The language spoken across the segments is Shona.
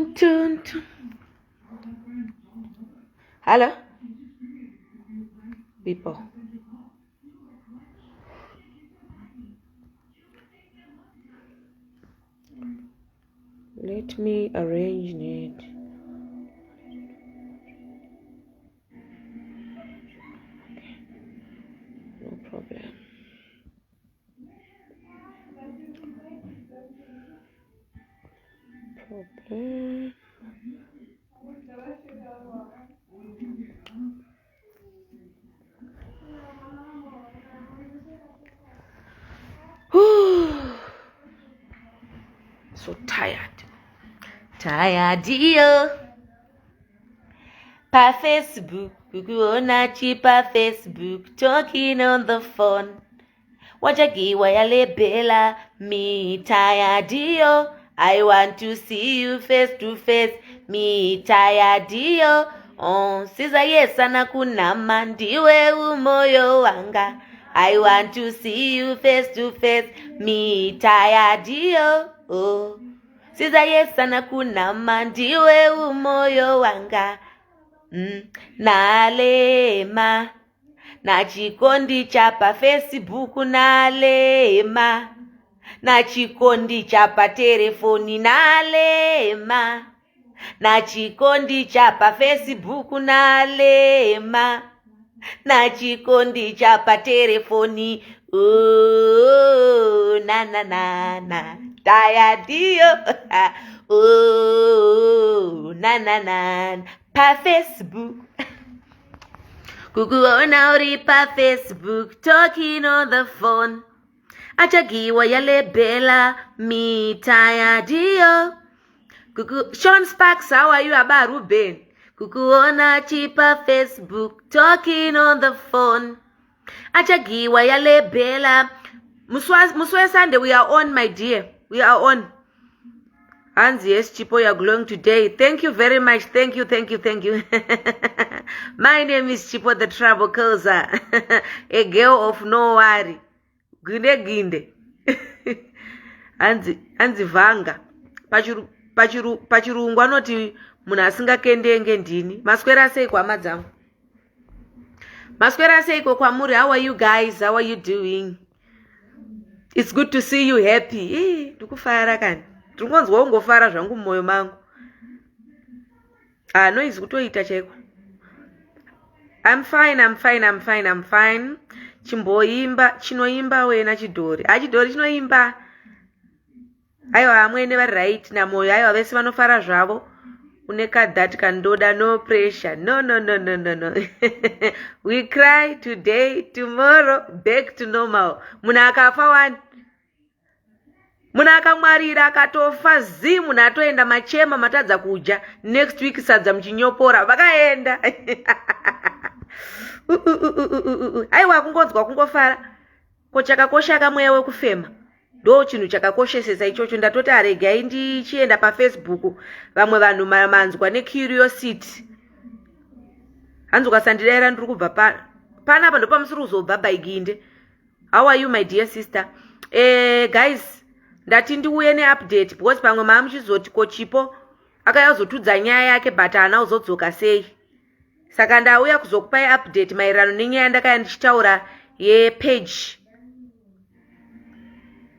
Tun, tun, tun. Hello, people. Let me arrange it. Okay. No problem. Problem. So tired. Tired, yo. Pa Facebook, kukuona chipa Facebook, talking on the phone. Wachagiwa yalebela me tired yo. I want to see you face to face. Me tired yo. Oh, siza yesana kunama ndiwe umoyo wanga. I want to see you face to face. Me tired yo. Oh. Siza yesana kunama ndiwe umoyo wanga. Nalema nachikondi chapa Facebook nalema nachikondi chapa terefoni nalema nachikondi chapa Facebook nalema nachikondi chapa terefoni. Oh, na na na na tayadio. Oh, na na na pa Facebook kukuona uri pa Facebook talking on the phone. Achagiwa yalebela me tired yo. Kuku Sean Sparks, how are you, Aba Ruben? Kukuona chipa Facebook talking on the phone. Achagiwa yalebela. Muswe Sunday, we are on, my dear. We are on. Hanzi, yes, Chipo, you are glowing today. Thank you very much. Thank you, thank you, thank you. My name is Chipo the Trouble Causer, a girl of no worry. Ginde ginde. Hanzi, hanzi vhanga. Pachirungu anoti munhu asingakendenge ndini. Maswera seiko hama dzangu? Maswera seiko kwamuri? How are you guys? How are you doing? It's good to see you happy. Ndikufara kani. Ndirikunzwa kungofara zvangu mumwoyo mangu. Ah, noise kutoita chaiko. I'm fine, I'm fine, I'm fine, I'm fine. Chimboimba, chinoimba wena chidhori. Ah, chidhori chinoimba. Aiwa, amwene vari right namoyo. Aiwa, vese vanofara zvavo. Une kadhati kandoda, no pressure. No, no, no, no, no, no. We cry today, tomorrow, back to normal. Munhu akafa wani. Munhu akamwarira akatofa zi munhu atoenda machema matadza kudya next week sadza muchinyopora vakaenda. Aiwa, kungonzwa kungofara. Ko chakakosha kamweya wekufema ndo chinhu chakakoshesesa ichocho. Ndatoti aregai ndichienda paFacebook, vamwe vanhu manzwa necuriosity. Hanzi ukasandidaira ndiri kubva panapa ndopamusiri kuzobva baiginde. How are you, my dear sister? Guys, ndati ndiuye neupdate because pamwe maa muchizoti ko Chipo akauya kuzotudza nyaya yake but haana kuzodzoka sei. Saka ndauya kuzokupai update maererano nenyaya ndakaya ndichitaura yepage.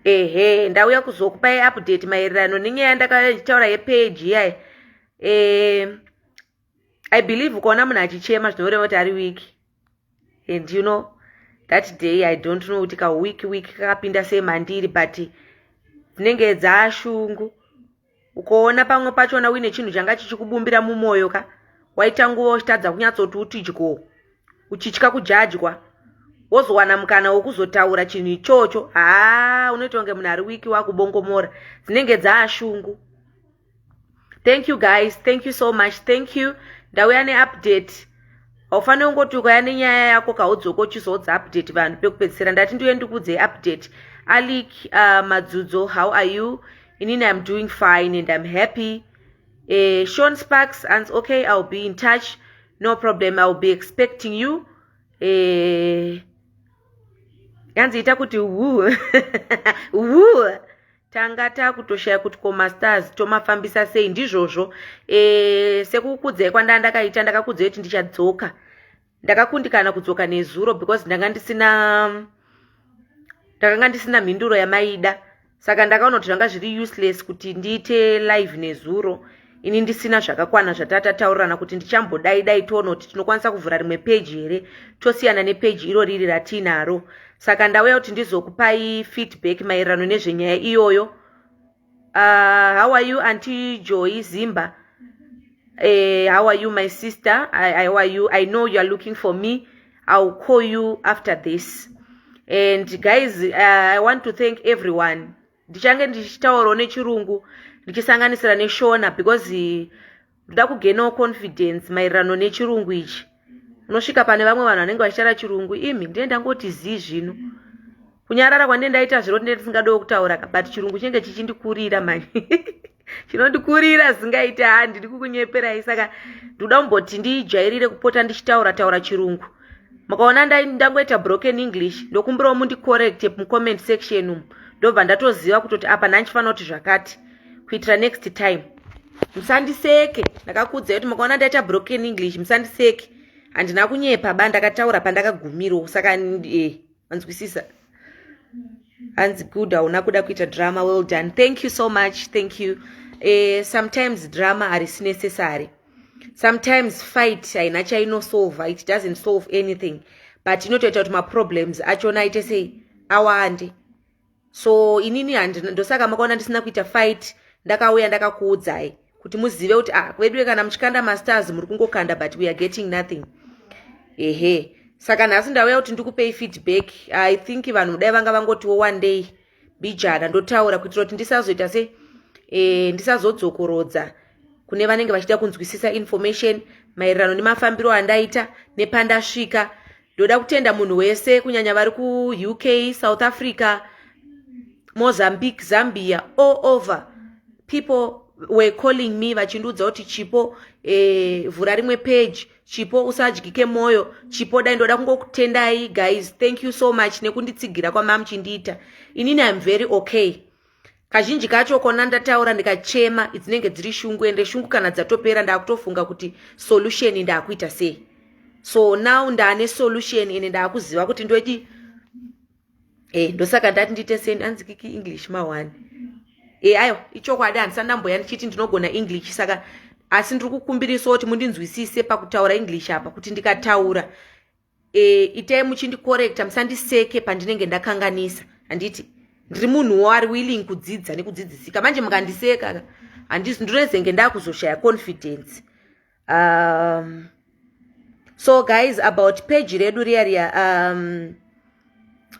Ehe, ndauya kuzokupai update maererano nenyaya ndakauya ndichitaura yepage iyaya. I believe ukaona munhu achichema zvinoreva kuti ari weak, and you know that day, I don't know kuti kaweak weak kakapinda sei mandiri, but dzinenge dzashungu. Ukaona pamwe pachona uine chinhu changa chichikubumbira mumwoyo ka, waita nguva uchitadza kunyatsoti uti dyo, uchitya kujajwa, wozowana mukana wekuzotaura chinhu ichocho, haa, unoita kunge munhu ari weak wakubongomora. Dzinenge dzaashungu. Thank you guys, thank you so much, thank you. Ndauya neupdate. Haufaniri kungoti ukauya nenyaya yako kaudzoka uchizoudza update vanhu pekupedzisira. Ndati ndiuye ndikuudzei update. Alik Madzudzo, how are you? Inini I'm doing fine and I'm happy. Sean Sparks and okay, I'll be in touch. No problem, I'll be expecting you. Yanzi ita kuti wu wu. Tanga takutoshaya kuti ko mastars tomafambisa sei. Ndizvozvo e, sekukudzai kwandanga ndakaita, ndakakudzai kuti ndichadzoka. Ndakakundikana kudzoka nezuro because ndanga ndisina, ndakanga ndisina mhinduro yamaida. Saka ndakaona kuti zvanga zviri useless kuti ndiite live nezuro ini ndisina zvakakwana zvatatataurirana kuti ndichambodai dai toona kuti tinokwanisa kuvhura rimwe peji here, tosiyana nepeji iro riri ratiinaro. Saka ndauya kuti ndizokupai feedback maererano nezvenyaya iyoyo. How are you, Auntie Joy Zimba? How are you, my sister? How are you? I know you are looking for me. I'll call you after this. And guys, I want to thank everyone. Ndichange ndichitaurawo nechirungu ndichisanganisira neshona because ndoda kugainawo confidence maererano nechirungu ichi. Unosvika pane vamwe vanhu vanenge vachitaura chirungu, imi ndine ndangoti zii. Zvino kunyarara kwandine ndaita zviro ndine ndisingadiwo kutaura, but chirungu chinenge chichindikurira mani, chinondikurira zingaiti. Ha, ndiri kukunyeperai. Saka ndoda kumboti ndijairire kupota ndichitaura taura chirungu. Makaona ndangoita broken English, ndokumbirawo mundicorrecte mucomment section umu, ndobva ndatoziva kutoti apa ndandichifanira kuti zvakati, kuitira next time. Musandiseke, ndakakuudzai kuti makaona ndaita broken English, musandiseke. Handina kunyepa ba, ndakataura pandakagumirawo. Saka manzwisisa. Hanzi good, hauna kuda kuita drama. Well done, thank you so much, thank you. Sometimes drama harisi necessary. Sometimes fight haina chainosolva. It doesn't solve anything, but inotoita kuti maproblems achona aite sei, awande. So inini ndosaka makaona ndisina kuita fight. Ndakauya ndakakuudzai kuti muzive kuti, ah, veduwe, kana muchikanda mastars muri kungokanda, but we are getting nothing. Ehe, saka nhasi ndauya kuti ndikupei feedback. I think vanhu dai vanga vangotiwo one day mbijana ndotaura kuitira kuti ndisazoita se ndisazodzokorodza kune vanenge vachida kunzwisisa information maererano nemafambiro andaita nepandasvika. Ndoda kutenda munhu wese, kunyanya vari kuUK, South Africa, Mozambique, Zambia, all over. People were calling me vachindiudza kuti, "Chipo, vhura rimwe page. Chipo, usadyike mwoyo. Chipo, dai." Ndoda kungokutendai guys, thank you so much nekunditsigira kwamamuchindiita. Inini I'm very okay. Kazhinji kacho kona ndataura ndikachema, dzinenge dziri shungu, ende shungu kana dzatopera, ndaakutofunga kuti solution ndaakuita sei. So now ndaane solution, ende ndaakuziva kuti ndoti ndosaka ndati ndiite seni. Anzi Kiki, English ma1. Aiwa, ichokwadi, handisati ndamboya ndichiti ndinogona English. Saka asi ndiri kukumbirisawo kuti mundinzwisise pakutaura English apa, kuti ndikataura itai muchindicorrecta, musandiseke pandinenge ndakanganisa. Handiti ndiri munhuwo ari willing kudzidza nekudzidzisika? Manje mukandiseka, ndinozenge ndakuzoshaya confidence. So guys, about page redu riya riya,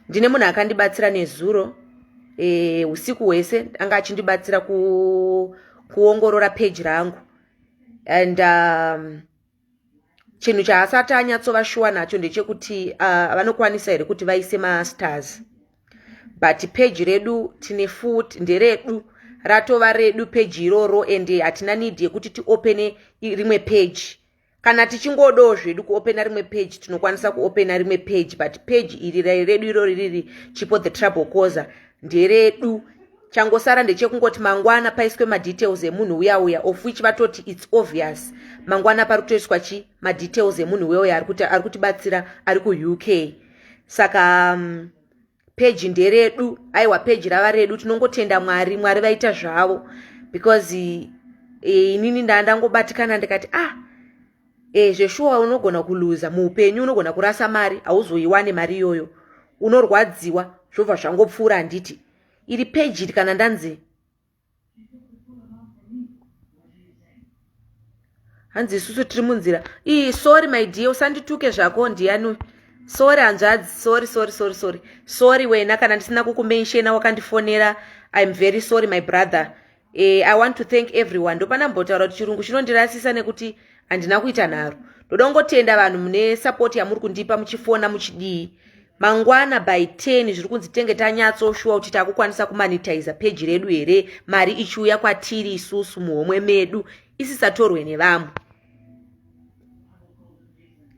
ndine munhu akandibatsira nezuro usiku hwese anga achindibatsira kuongorora page rangu, and chinhu chaasati anyatsova shuwa nacho ndechekuti vanokwanisa here kuti vaise mastars. But page redu tine futi, nderedu, ratova redu page iroro, and hatina need yekuti tiopene rimwe page. Kana tichingodawo zvedu kuopena rimwe page, tinokwanisa kuopena rimwe page, but page iri redu irori riri Chipo the Trouble Causer nderedu. Changosara ndechekungoti mangwana paiswe madetails emunhu uya uya, of which vatoti it's obvious mangwana pari kutoiswa chi madetails emunhu uya uya ari kutibatsira ari kuUK. Saka peji nderedu. Aiwa, peji rava redu. Tinongotenda Mwari, Mwari vaita zvavo, because inini ndaa ndangobatikana ndikati, ah, zveshuwa unogona kuluza muupenyu, unogona kurasa mari, hauzoiwane mari iyoyo, unorwadziwa, zvobva zvangopfuura. Handiti iri peji iri kana ndanzi hanzi isusu tiri munzira ii. Sorry my dear, usandituke zvako. Ndiani? Sorry hanzvadzi, sorry, sorry, sorry, sorry, sorry wena kana ndisina kukumentiona wakandifonera. I'm very sorry, my brother. I want to thank everyone. Ndopanambotaura kuti chirungu chinondirasisa nekuti handina kuita nharo. Ndoda kungotenda vanhu mune support yamuri kundipa, muchifona, muchidii. Mangwana by 10 zviri kunzi tenge tanyatsoshuwa kuti takukwanisa kumonetiza peji redu here, mari ichiuya kwatiri isusu muhomwe medu, isisatorwe nevamwe.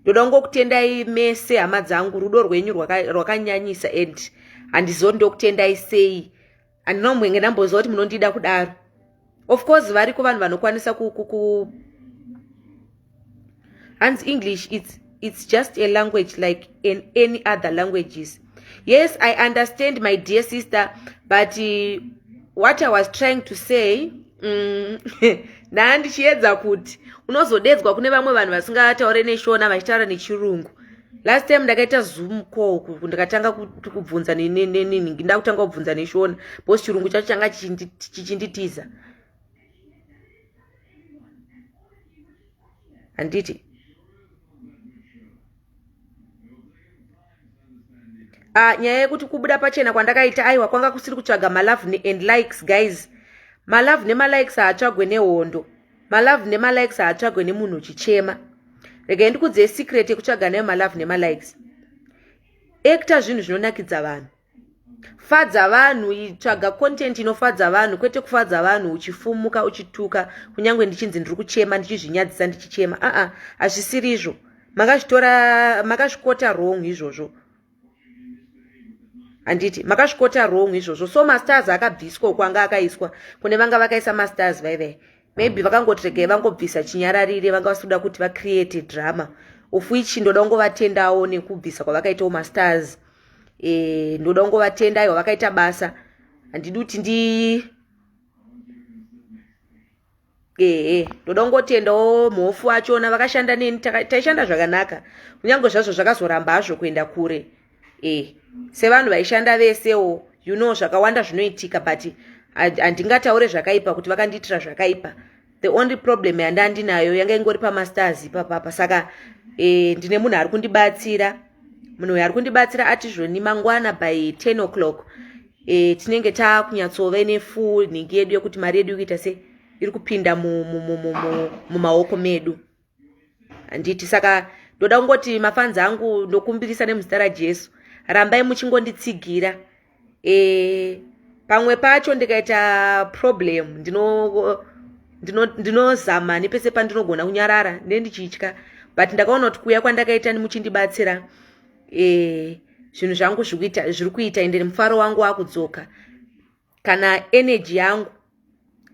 Ndoda kungokutendai mese hama dzangu, rudo rwenyu rwakanyanyisa and handizoti ndokutendai sei. Handina kumbenge ndamboziva kuti munondida kudaro. Of course variko vanhu vanokwanisa ku hanzi English it's just a language like in any other languages. Yes, I understand, my dear sister, but what I was trying to say, ndaa ndichiedza kuti unozodedzwa kune vamwe vanhu vasingataure neShona vachitaura nechirungu. Last time ndakaita Zoom call, ndikatanga kubvunza, ndakutanga kubvunza neShona because chirungu chacho changa chichinditiza, handiti? Nyaya yekuti kubuda pachena kwandakaita, aiwa, kwanga kusiri kutsvaga malove and likes, guys. Malove nemalikes haatsvagwe nehondo. Malove nemalikes haatsvagwe nemunhu uchichema. Regai ndikudzei secret yekutsvaga nayo malove nemalikes. Acta zvinhu zvinonakidza vanhu, fadza vanhu, tsvaga content inofadza vanhu, kwete kufadza vanhu uchifumuka, uchituka. Kunyange ndichinzi ndiri kuchema, ndichizvinyadzisa ndichichema, aa, hazvisiri izvo. Makazvitora, makazvikota wrong izvozvo, handiti? Makazvikota wrong izvozvo. So mastars akabviswa uko anga akaiswa kune vanga vakaisa mastars vaivai, maybe vakangoti regai vangobvisa chinyararire. Vanga vasikuda kuti vacreate drama, of which ndoda kungovatendawo nekubvisa kwavakaitawo mastars. Ndoda kungovatenda, aiwa, vakaita basa. Handidi kuti ndi ehe, ndoda kungotendawo mhofu achona vakashanda neni. Taishanda zvakanaka, kunyange zvazvo zvakazoramba hazvo kuenda kure. Sevanhu vaishanda vesewo, zvakawanda zvinoitika, but handingataure zvakaipa kuti vakandiitira zvakaipa. The only problem yandandinayo yanga ingori pamastars ipapapa. Saka ndine munhu ari kundibatsira. Munhu uyu ari kundibatsira ati zvoni mangwana by 10 o'clock tinenge taakunyatsove nefull nhingi yedu yekuti mari yedu ikuita sei, iri kupinda mumaoko medu, handiti? Saka ndoda kungoti mafans angu, ndokumbirisa nemuzita raJesu, rambai muchingonditsigira. Pamwe pacho ndikaita problem, ndinozama nepese pandinogona kunyarara, ndendichitya, but ndakaona kuti kuuya kwandakaita muchindibatsira, zvinhu zvangu zviri kuita, ende mufaro wangu wakudzoka, kana energy yangu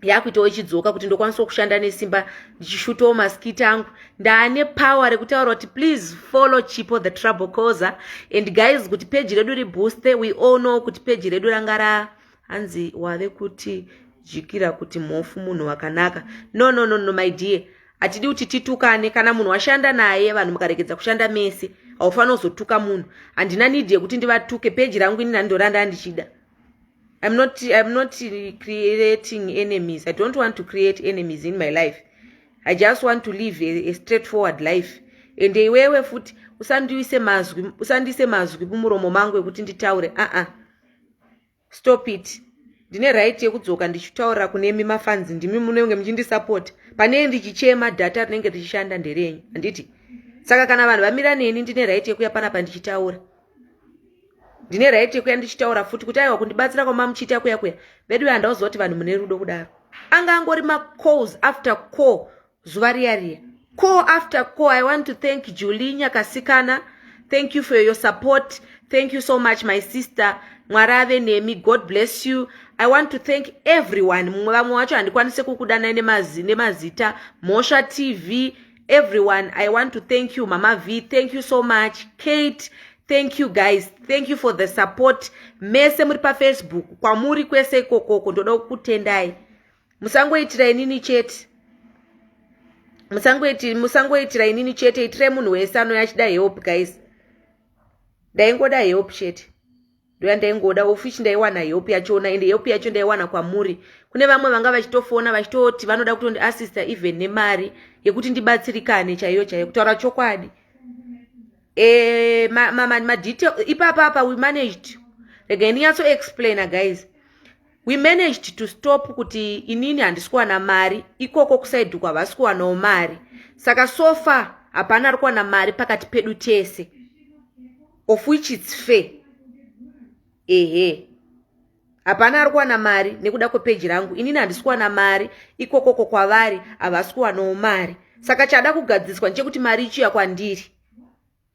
yakuitawo ichidzoka, kuti ndokwanisawo kushanda nesimba ndichishutawo maskit angu. Ndaane power rekutaura kuti please follow Chipo the Trouble Causer. And guys, kuti peji redu ribooste, we all know kuti peji redu ranga ra hanzi wave kuti jikira kuti mhofu munhu wakanaka. No, no, no, no, my dear, hatidi kuti titukane. Kana munhu washanda naye, vanhu mukaregedza kushanda mese, haufaniri kuzotuka munhu. Handina need yekuti ndivatuke. Peji rangu ini nandoranda ndichida. I'm not creating enemies. I don't want to create enemies in my life. I just want to live a straightforward life. And iwewe futi usandiise mazwi, usandiise mazwi mumuromo mangu ekuti nditaure. Uh-uh. Stop it. Ndine right yekudzoka ndichitaura kunemi mafans. Ndimi munenge muchindisapota pane ndichichema. Data rinenge richishanda nderenyu, handiti? Saka kana vanhu vamira neni, ndine right yekuya panapa ndichitaura. Ndine right yekuya ndichitaura futi kuti aiwa, kundibatsira kwamamuchiita kuya kuya, vedu handauziva kuti vanhu mune rudo kudaro. Anga angori macalls after call zuva riya riya, call after call. I want to thank Julie Nyakasikana. Thank you for your support. Thank you so much, my sister. Mwari ave nemi. God bless you. I want to thank everyone. Mumwe vamwe vacho handikwanisi kukudanai nemazita. Mhosva TV, everyone, I want to thank you. Mama V, thank you so much. Kate, thank you. Guys, thank you for the support. Mese muri paFacebook, kwamuri kwese ikokoko, ndoda kukutendai. Musangoitira inini chete, musangoitira inini chete, itirai munhu wese anouya achida help. Guys, ndaingoda help chete, ndoya ndaingoda, of which ndaiwana help yachona, ende help yacho ndaiwana kwamuri. Kune vamwe vanga vachitofona vachitoti vanoda kutondiassista even nemari yekuti ndibatsirikane chaiyo chaiyo. Kutaura chokwadi, madetail ipapa apa, we managed, regai ndinyatsoexplaina, guys. We managed to stop kuti inini handisi kuwana mari ikoko, kuside uko havasi kuwanawo mari. Saka so far hapana ari kuwana mari pakati pedu tese, of which it's fair. Ehe, hapana ari kuwana mari nekuda kwepeji rangu. Inini handisi kuwana mari ikokoko, kwavari havasi kuwanawo mari. Saka chada kugadziswa ndechekuti mari ichiuya kwandiri,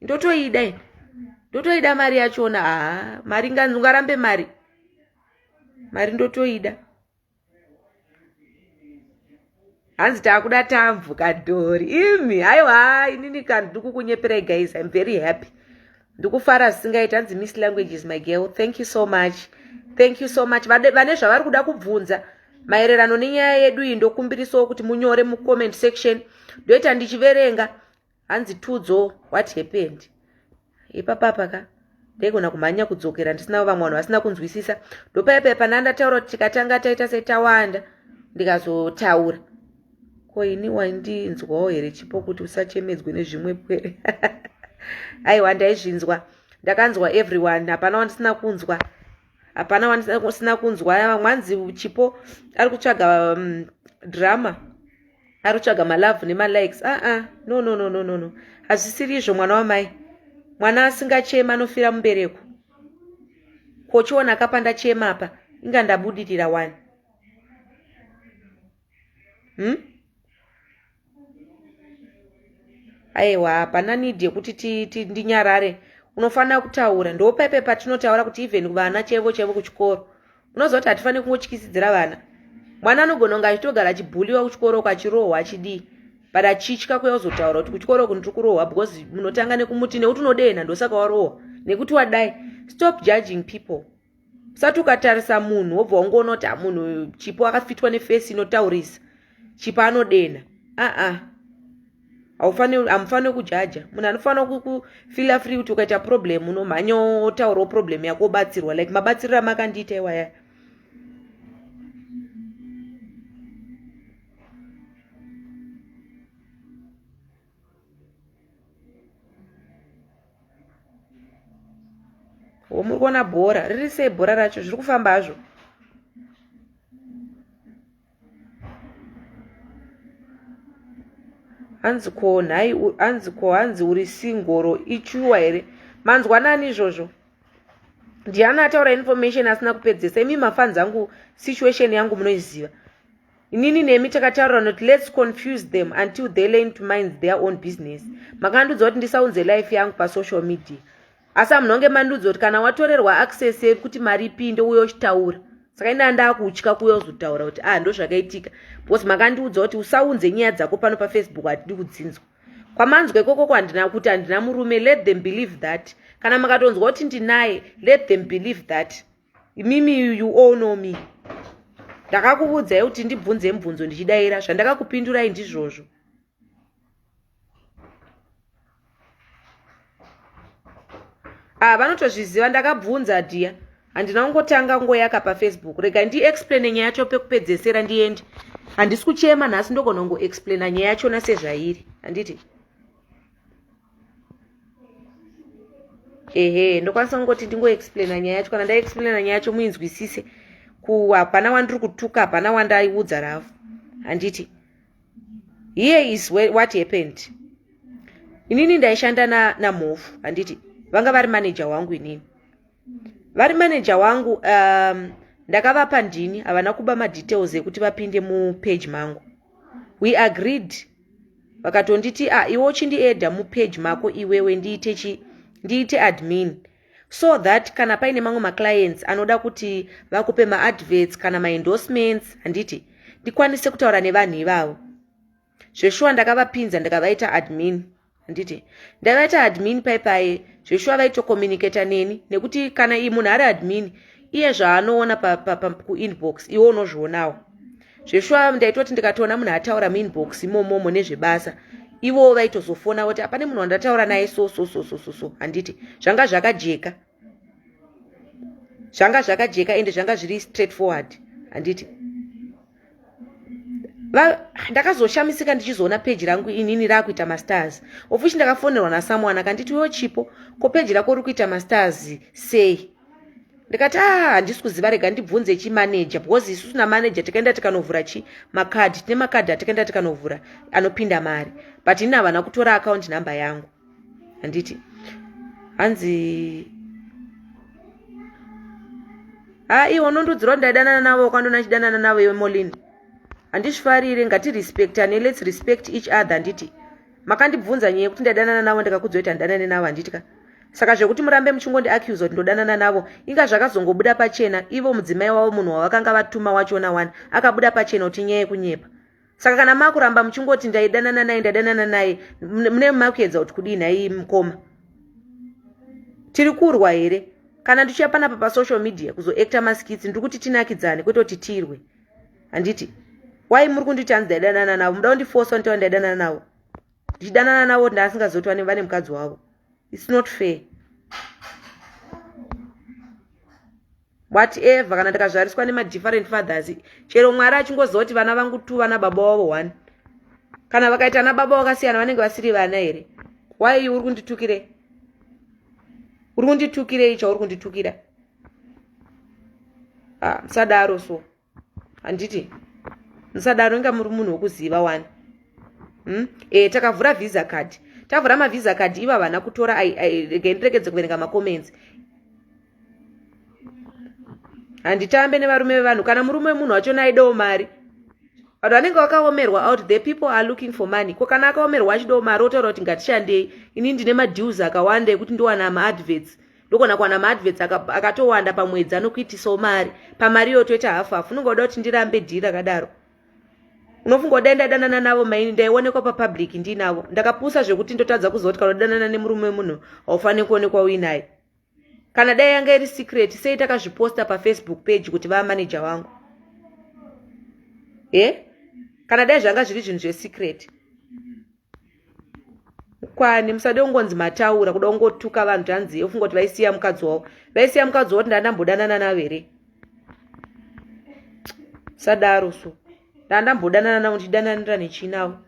ndotoida, ndotoida mari yachona. Haa, mari, ungarambe mari? Mari ndotoida. Hanzi takuda tamvu kadhori imi. Haiwa, inini ka ndikukunyeperai guys. I'm very happy. Ndikufara zvisingaiti. Hanzi Miss Language is my girl. Thank you so much. Thank you so much. Vane zvavari kuda kubvunza maererano nenyaya yedu iyi, ndokumbirisawo kuti munyore mucomment section. Ndoita ndichiverenga. Hanzi Tudzo, what happened? Ipapapa ka ndaigona kumhanya kudzokera ndisina vamwe vanhu vasina kunzwisisa. Ndopaipai pana ndataura kuti tikatanga taita setawanda ndikazotaura. Ko ini waindinzwawo here Chipo kuti usachemedzwe nezvimwe pwere? Aiwa, ndaizvinzwa. Ndakanzwa everyone, hapana wandisina kunzwa. Hapana wandisina kunzwa. Vamwe hanzi Chipo ari kutsvaga drama, ari kutsvaga malove nemalikes. Aa, ah, no, no, no, no, no, no, hazvisiri izvo mwana wamai. Mwana asingachema anofira mubereko. Kochiona akapa ndachema apa, inga ndabudirira wani. Aiwa, hapana need yekuti ndinyarare. Unofanira kutaura. Ndopaipai patinotaura kuti even vana chaivo chaivo kuchikoro, unoziva kuti hatifaniri kungotyisidzira vana. Mwana anogona kunge achitogara achibhuliwa kuchikoro uko, achirohwa, achidii, but achitya kuya kuzotaura kuti kuchikoro uku ndiri kurohwa, because munotanga nekumuti nekuti unodenha, ndosaka warohwa, nekuti wadai. Stop judging people. Usati ukatarisa munhu wobva wangoona kuti munhu Chipo akafitwa neface inotaurisa, Chipo anodenha. Aa, hamufaniri kujaja munhu. Anofanira kufeela free kuti ukaita problem unomhanya wotaurawo problem yako, wobatsirwa, like mabatsiriro amakandiita iwaya. Wo, muri kuona bhora riri sei? Bhora racho zviri kufamba hazvo. Hanzi ko nhai, hanzi ko, hanzi uri single ichuwa here? Manzwa nani izvozvo? Ndiani ataura information asina kupedzesa? Imi mafans angu, situation yangu munoiziva. Inini nemi takataura kuti let's confuse them until they learn to mind their own business. Makandiudza kuti ndisaunze life yangu pasocial media, asi hamunonge mandiudza kuti kana watorerwa access yekuti mari ipinde uye uchitaura. Saka indaa ndakutya kuuya kuzotaura kuti ah, ndo zvakaitika, because makandiudza kuti usaunze nyaya dzako pano paFacebook, hatidi kudzinzwa. Kwamanzwa ikoko kwandina kuti handina murume, let them believe that. Kana makatonzwa kuti ndinaye, let them believe that. Imimi, you all know me. Ndakakuudzai kuti ndibvunze mubvunzo ndichidayira zvandakakupindurai ndizvozvo. Ah, vanotozviziva. Ndakabvunza dhiya, handina kungotanga ngoyaka paFacebook. Rega ndiexplaine nyaya yacho pekupedzesera ndiende. Handisi kuchema nhasi, ndogona kungoexplaina nyaya yachona sezvairi, handiti? Ehe, ndokwanisa kungoti ndingoexplaina nyaya yacho. Kana ndaexplaina nyaya yacho muinzwisise, ku hapana wandiri kutuka, hapana wandaiudza ravhu, handiti? Here is what happened. Inini ndaishanda namhofu na, handiti? Vanga vari manager wangu. Inini vari manager wangu, ndakavapa ndini, havana kuba madetails ekuti vapinde mupage mangu. We agreed, vakatonditi, ah, iwe uchindiadda mupage mako iwewe, ndiite chi ndiite admin, so that kana paine mamwe maclients anoda kuti vakupe maadverts kana maendorsements, handiti, ndikwanise kutaura nevanhu ivavo. Zveshuwa ndakavapinza, ndikavaita admin, handiti? Ndavaita admin paipai. Zveshuwa vaitocommunicata neni, nekuti kana iyi munhu ari admin, iye zvaanoona kuinbox iwe unozvionawo. Zveshuwa ndaitoti ndikatoona munhu ataura muinbox imomomo nezvebasa, ivowo vaitozofona voti hapane munhu wandataura naye, so so so so so so, handiti? Zvanga zvakajeka, zvanga zvakajeka, ende zvanga zviri straight forward, handiti? Ndakazoshamisika ndichizoona peji rangu inini raakuita mastars, of which ndakafonerwa nasomeone akanditi, "Iwo Chipo, ko peji rako riri kuita mastars sei?" Ndikati, "A, ah, handisi kuziva, rega ndibvunze chimanager," because isusu namanager tikaenda tikanovhura chi makadhi, tine makadhi atikaenda tikanovhura anopinda mari, but ini havana kutora account number yangu, handiti? Hanzi, ha, iwe unondiudzira kuti ndaidanana navo, kwandona chidanana navo iwe Molin. Handizvifarire. Ngatirespectane, let's respect each other, handiti? Makandibvunza nyaya yekuti ndaidanana navo, ndikakudza kuti handidanane navo, handiti ka? Saka zvekuti murambe muchingondi accuse kuti ndodanana navo, inga zvakazongobuda pachena ivo mudzimai wavo munhu wavakanga vatuma wachona wani akabuda pachena kuti inyaya yekunyepa. Saka kana makuramba muchingoti ndaidanana naye ndaidanana naye mune makuedza kuti kudii nhai mukoma? Tiri kurwa here? Kana ndichiya panapa pasocial media kuzoacta maskits ndiri kuti tinakidzane kwete kuti tirwe. Handiti? Why muri kunditi hanzi ndaidanana navo? Muda kundifosa nditaura ndaidanana navo? Ndichidanana navo ndaasingazoti vane mukadzi wavo. It's not fair. Whatever, kana ndikazvariswa nemadifferent fathers, chero Mwari achingoziva kuti vana vangu two vana baba wavo one, kana vakaita ana baba vakasiyana vanenge vasiri vana here? Why uri kunditukirei? Uri kunditukirei chauri kunditukira? Ah, musadaro so. Handiti musadaro, inga muri munhu wekuziva wani. E, takavhura visa card, tavhura mavisa card iva vana kutora. Regai ndiregedze kuverenga macomments. Handitambe nevarume vevanhu. Kana murume wemunhu wachona aidawo mari, vanhu vanenge vakaomerwa out there, people are looking for money. Ko kana akaomerwa achidawo mari, otaura kuti ngatishandei, ini ndine madeals akawanda ekuti ndowana maadverts, ndogona kuwana maadverts akatowanda pamwedzi anokuitisawo mari. Pamari iyoyo toita hafu hafu. Unonge uda kuti ndirambe dhiri rakadaro? Unofunga kudai ndadanana navo maini ndaionekwa papublic ndinavo? Ndakapusa zvekuti ndotadza kuziva kuti kana udanana nemurume wemunhu haufaniri kuonekwa uinaye? Kana dai yanga iri secret, sei takazviposta pafacebook page kuti vamanager wangu e? Kana dai zvanga zviri zvinhu zvesecret kwani, musade kungonzi mataura kuda kungotuka vanhu tanzi ofunga kuti vaisiya mukadzi wavo, vaisiya mukadzi wavo kuti ndandambodanana navo here? Sadaro so, ndandambodanana navo ndichidananira nechinavo?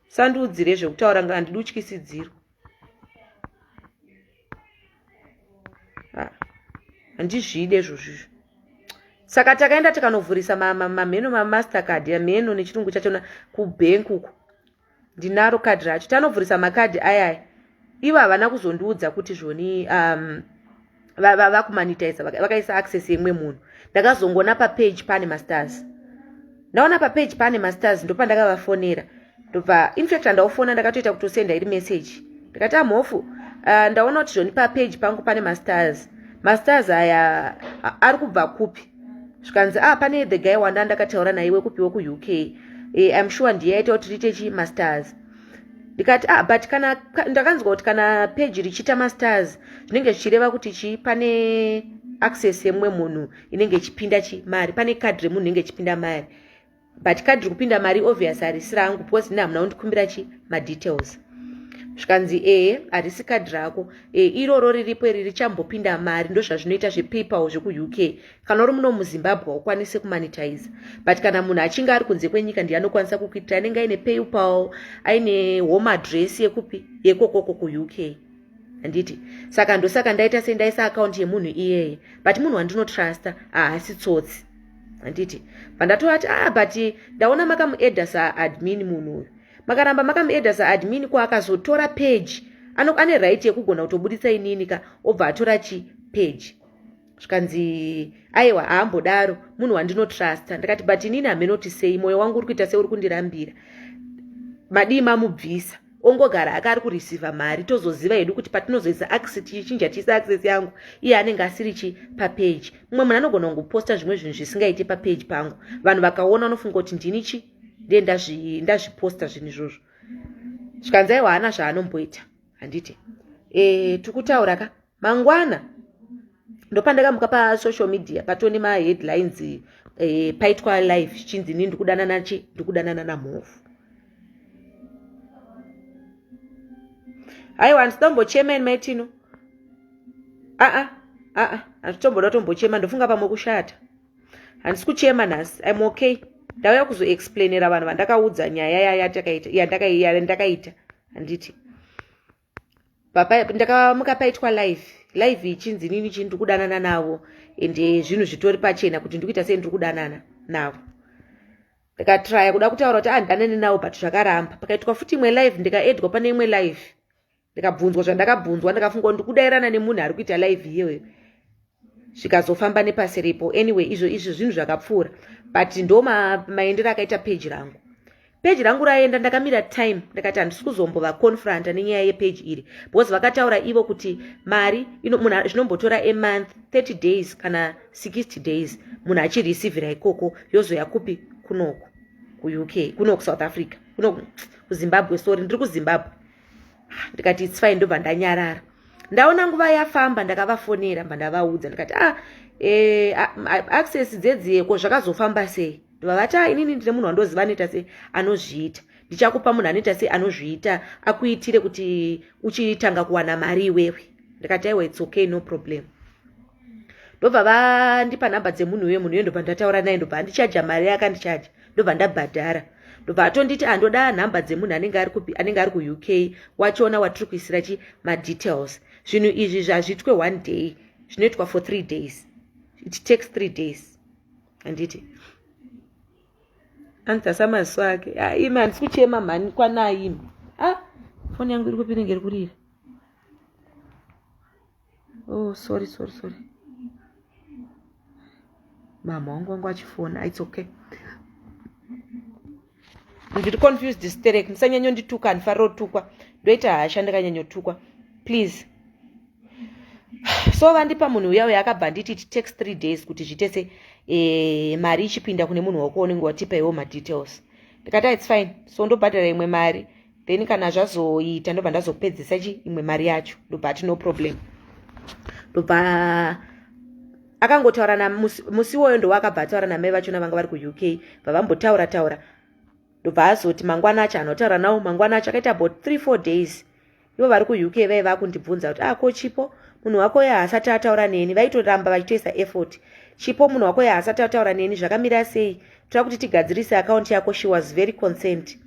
Sandiudzire zvekutaura, nga handidi utyisidziro, handizvide izvozvizvo. Saka takaenda tikanovhurisa mamheno mamastercard, mheno nechirungu chachona, kubhenki uku. Ndinaro kadhi racho. Tanovhurisa makadhi ayaya, ivo havana kuzondiudza kuti zvoni vakumonetiza, vakaisa access yemwe munhu. Ndakazongona papage pane mastars, ndaona papage pane mastars, ndopandakavafonera. Ndobva infact handaufona, ndakatoita kutosenda iri message. Ndikati, "Amhofu, ndaona kuti zvoni papage pangu pane mastars. Mastars aya ari kubva kupi?" Zvikanzi, "Ah, pane the guy wanda ndakataura naiwe kupiwe kuUK. I'm sure ndiye aita kuti riite chi mastars." Ndikati, "Ah, but kana ndakanzwa kuti kana page richiita mastars zvinenge zvichireva kuti chi pane access yemumwe munhu inenge ichipinda chi mari, pane kadhi remunhu inenge ichipinda mari. But kadhi rikupinda mari obvious harisi rangu because ine hamuna kundikumbira chi madetails." Zvikanzi, "Ehe, harisi kadhi rako e, iroro riripo iri richambopinda mari. Ndozvazvinoita zvepaypal zvekuUK. Kana uri muno muZimbabwe haukwanisi kumonetize, but kana munhu achinge ari kunze kwenyika ndiye anokwanisa kukuitira, anenge aine PayPal, aine home address yekupi, yekokoko kuUK, handiti? Saka ndosaka ndaita sendaisa akaunti yemunhu iyeye, but munhu wandinotrusta, haasi tsotsi, handiti?" Pandatovati, "Ah, but ndaona makamuedha saadmin munhu uyu. Makaramba makamuedha saadmin, ko akazotora page? Ane right yekugona kutobudisa inini ka, obva atora chi page." Zvikanzi, "Aiwa, haambodaro, munhu wandinotrusta." Ndikati, "But inini hamenoti sei mwoyo wangu uri kuita seuri kundirambira. Madii mamubvisa, ongogara aka ari kureceiva mari? Tozoziva hedu kuti patinozoisa access, tichinja tiisa access yangu, iye anenge asiri chi papage. Mumwe munhu anogona kungoposta zvimwe zvinhu zvisingaiti papage pangu, vanhu vakaona vanofunga kuti ndini chi ndiye ndazviposta zvinhu izvozvo." Zvikanzi, "Aiwa, haana zvaanomboita, handiti?" E, tikutaura ka mangwana ndopandakamuka pasocial media patone maheadlines, paitwa live zvichinzi ini ndikudanana chi ndikudanana namhofu. Aiwa, handisida kumbochema ini maitino. Aa, aa, handitomboda kutombochema. Ndofunga pamwe kushata. Handisi kuchema nhasi, I'm okay. Ndauya kuzoexplainera vanhu vandakaudza nyaya yandakaita, handiti? Ndakamuka paitwa live, live ichinzi nini chii ndiri kudanana navo, ende zvinhu zvitori pachena kuti ndikuita sei, ndiri kudanana navo. Ndikatraya kuda kutaura kuti andanane navo, but zvakaramba. Pakaitwa futi imwe live, ndikaedwa pane imwe live, ndikabvunzwa zvandakabvunzwa. Ndikafunga kuti ndikudairana nemunhu ari kuita live iyoyo, zvikazofamba nepasiripo. Anyway, izvo izvo zvinhu zvakapfuura, but ndo maendero akaita peji rangu. Peji rangu raenda, ndakamira time, ndakati handisi kuzombovaconfronta nenyaya yepeji iri because vakataura ivo kuti mari munhu zvinombotora a month, 30 days kana 60 days munhu achirecivhira ikoko, yozoya kupi? Kunoku kuUK, kuno kuSouth Africa, kuno kuZimbabwe, sorry, ndiri kuZimbabwe. Ndikati it's fine, ndobva ndanyarara. Ndaona nguva yafamba, ndakavafonera, mba ndavaudza, ndikati, ah, access dzedziyeko zvakazofamba sei? Ndobva vati, ah, inini ndine munhu wandoziva anoita sei, anozviita. Ndichakupa munhu anoita sei, anozviita, akuitire kuti uchitanga kuwana mari iwewe. Ndikati, aiwa, it's okay, no problem. Ndobva vandipa nhamba dzemunhu uye. Munhu uye ndobva ndataura naye, ndobva andichaja mari yakandichaja, ndobva ndabhadhara. Ndobva atonditi andoda nhamba dzemunhu anenge ari kupi, anenge ari kuUK wachona watiri kuisira chi madetails. Zvinhu izvi zvazvitwe one day, zvinoitwa for 3 days. It takes 3 days, handiti? Anzasa maziso ake. Imi, handisi kuchema mhani, kwanai imi. A, foni yangu iri kupi? Inenge iri kurira. Oh, sorry, sorry, sorry, mama wangu achifona. It's okay, ndiri confused sterek. Musanyanyondituka, handifarira kutukwa, ndoita hasha ndikanyanyotukwa, please. So vandipa munhu uya uya, akabva nditi it takes 3 days kuti zviite mari ichipinda kune munhu wako unenge watipa iwo madetails. Ndikati, it's fine. So ndobhadhara imwe mari, then kana zvazoita ndobva ndazopedzisa chi imwe mari yacho. Ndobva ati no problem. Ndobva akangotaura namusi iwoyo, ndowakabva ataura namai vachona vanga vari kuUK, bva taura. Ndobva azoti mangwana acho anotaura nawo. Mangwana acho akaita about 3, 4 days, ivo vari kuUK vai vakundibvunza kuti, ah, ko Chipo, munhu wako ye haasati ataura neni? Vaitoramba vachitoisa effort. Chipo, munhu wako ye haasati ataura neni, zvakamira sei? Toda kuti tigadzirise akaunti yako. She was very concerned.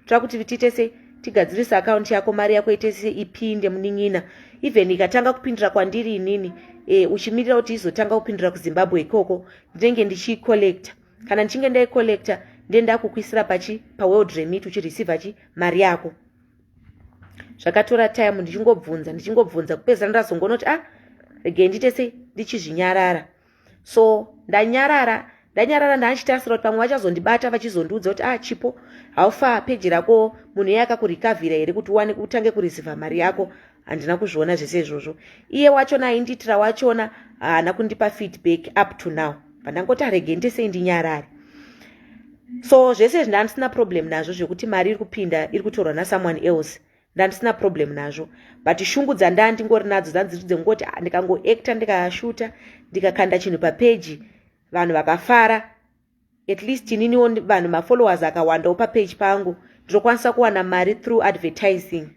Toda kuti tiite sei, tigadzirise akaunti yako, mari yako ite sei, ipinde, munin'ina. Even ikatanga kupindira kwandiri inini, uchimirira kuti izotanga kupindira kuZimbabwe ikoko, ndinenge ndichiicollecta. Kana ndichinge ndaicollecta, ndenda kukuisira pachi paWorld Remit, uchireceiva chi mari yako. Zvakatora time, ndichingobvunza, ndichingobvunza, kupedzisira ndazongoona kuti, ah, regei ndiite sei, ndichizvinyarara. So ndanyarara, ndanyarara, ndandichitarisira kuti pamwe vachazondibata, vachizondiudza kuti, ah, Chipo, haufa peji rako, munhu iye akakurikavhira here kuti uwane utange kureceiva mari yako? Handina kuzviona zvese izvozvo. Iye wachona aindiitira wachona haana kundipa feedback up to now. Pandangoti arege ndesei, ndinyarare. So zvese izvi ndandisina problem nazvo, zvekuti mari iri kupinda iri kutorwa nasomeone else, ndandisina problem nazvo. But shungu dzandaa ndingori nadzo dzanziri dzekungoti, ah, ndikangoacta, ndikashuta, ndikakanda chinhu papeji, vanhu vakafara, at least ininiwo vanhu mafollowers akawandawo papeji pangu, ndinokwanisa kuwana mari through advertising.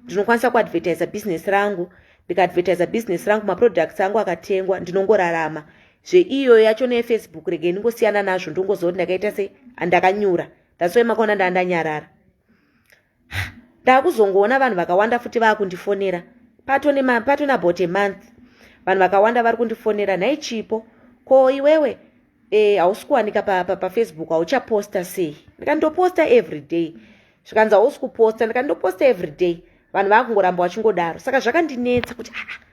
Ndinokwanisa kuadvertisa business rangu. Ndikaadvertisa business rangu, maproducts angu akatengwa, ndinongorarama. Zveiyoyo yacho neFacebook, regei ndingosiyana nazvo, ndongozoti ndakaita sei, handakanyura. That's why makaona ndandanyarara. Ndaakuzongoona vanhu vakawanda futi vaakundifonera. Patone about a month, vanhu vakawanda vari kundifonera, nhai Chipo, ko iwewe hausi kuwanika paFacebook, pa hauchaposta sei? Ndikandoposta every day. Zvikanzi hausi kuposta. Ndikandoposta every day. Vanhu vaakungoramba vachingodaro. Saka zvakandinetsa kuti, ah,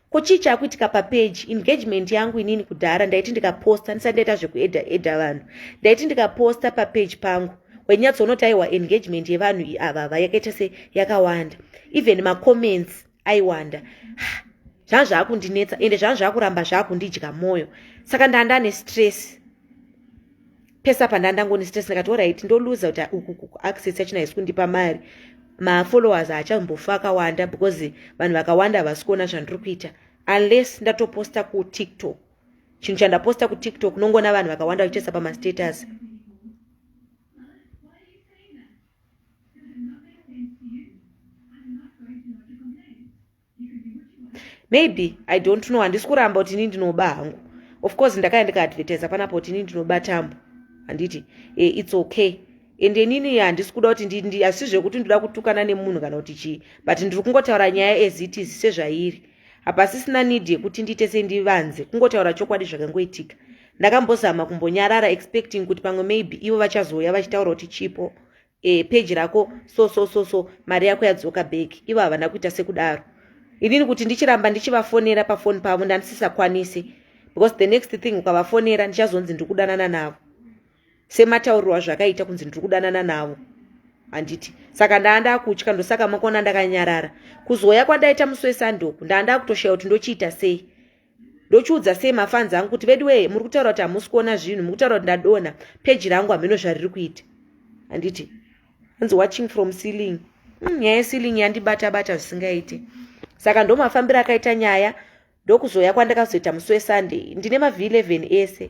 ko chii chaakuitika papeji? Engagement yangu inini kudhara ndaiti ndikaposta, ndisati ndaita zvekuedha edha vanhu, ndaiti ndikaposta papeji pangu, wainyatsoona aiwa, engagement yevanhu avava yakaita se yakawanda, even macomments aiwanda. Zvanga zvaakundinetsa, ende zvanga zvaakuramba zvaakundidya mwoyo. Saka ndanda nestress pesa pandandangone stress. Ndakati alright, ndoluza kuti uku access yachona haisi kundipa mari, mafollowers haachambofa akawanda because vanhu vakawanda havasi kuona zvandiri kuita unless ndatoposta kuTikTok. Chinhu chandaposta kuTikTok, nongoona vanhu vakawanda vachiisa pamastatus. Maybe, I don't know, handisi kuramba kuti ini ndinoba hangu. Of course ndakaya ndikaadvertisa panapo kuti ini ndinoba tambo, handiti? It's okay. Ende inini handisi kuda kuti, asi zvekuti ndoda kutukana nemunhu kana kuti chii, but ndiri kungotaura nyaya as it is, sezvairi. Hapasisina need yekuti ndiite sendivanze, kungotaura chokwadi zvakangoitika. Ndakambozama kumbonyarara, expecting kuti pamwe maybe ivo vachazouya vachitaura kuti, Chipo, peji rako so so so so, mari yako yadzoka back. Ivo havana kuita sekudaro. Inini kuti ndichiramba ndichivafonera pafoni pavo, ndandisisakwanisi, because the next thing ukavafonera, ndichazonzi ndiri kudanana navo, semataurirwa zvakaita kunzi ndiri kudanana navo. Handiti saka ndaa ndakutya, ndosaka makona ndakanyarara. Kuzouya kwandaita musi wesandoku ndaa ndakutoshaya kuti ndochiita sei, ndochiudza sei mafanzi angu kuti veduwee, muri kutaura kuti hamusi kuona zvinhu, muri kutaura kuti ndadonha peji rangu, hameno zvariri kuita. Handiti hanzi watching from ceiling. Nyaya yeceiling yandibata bata zvisingaiti. Saka ndo mafambiro akaita nyaya, ndokuzouya kwandakazoita musi wesunday. Ndine mav11 ese.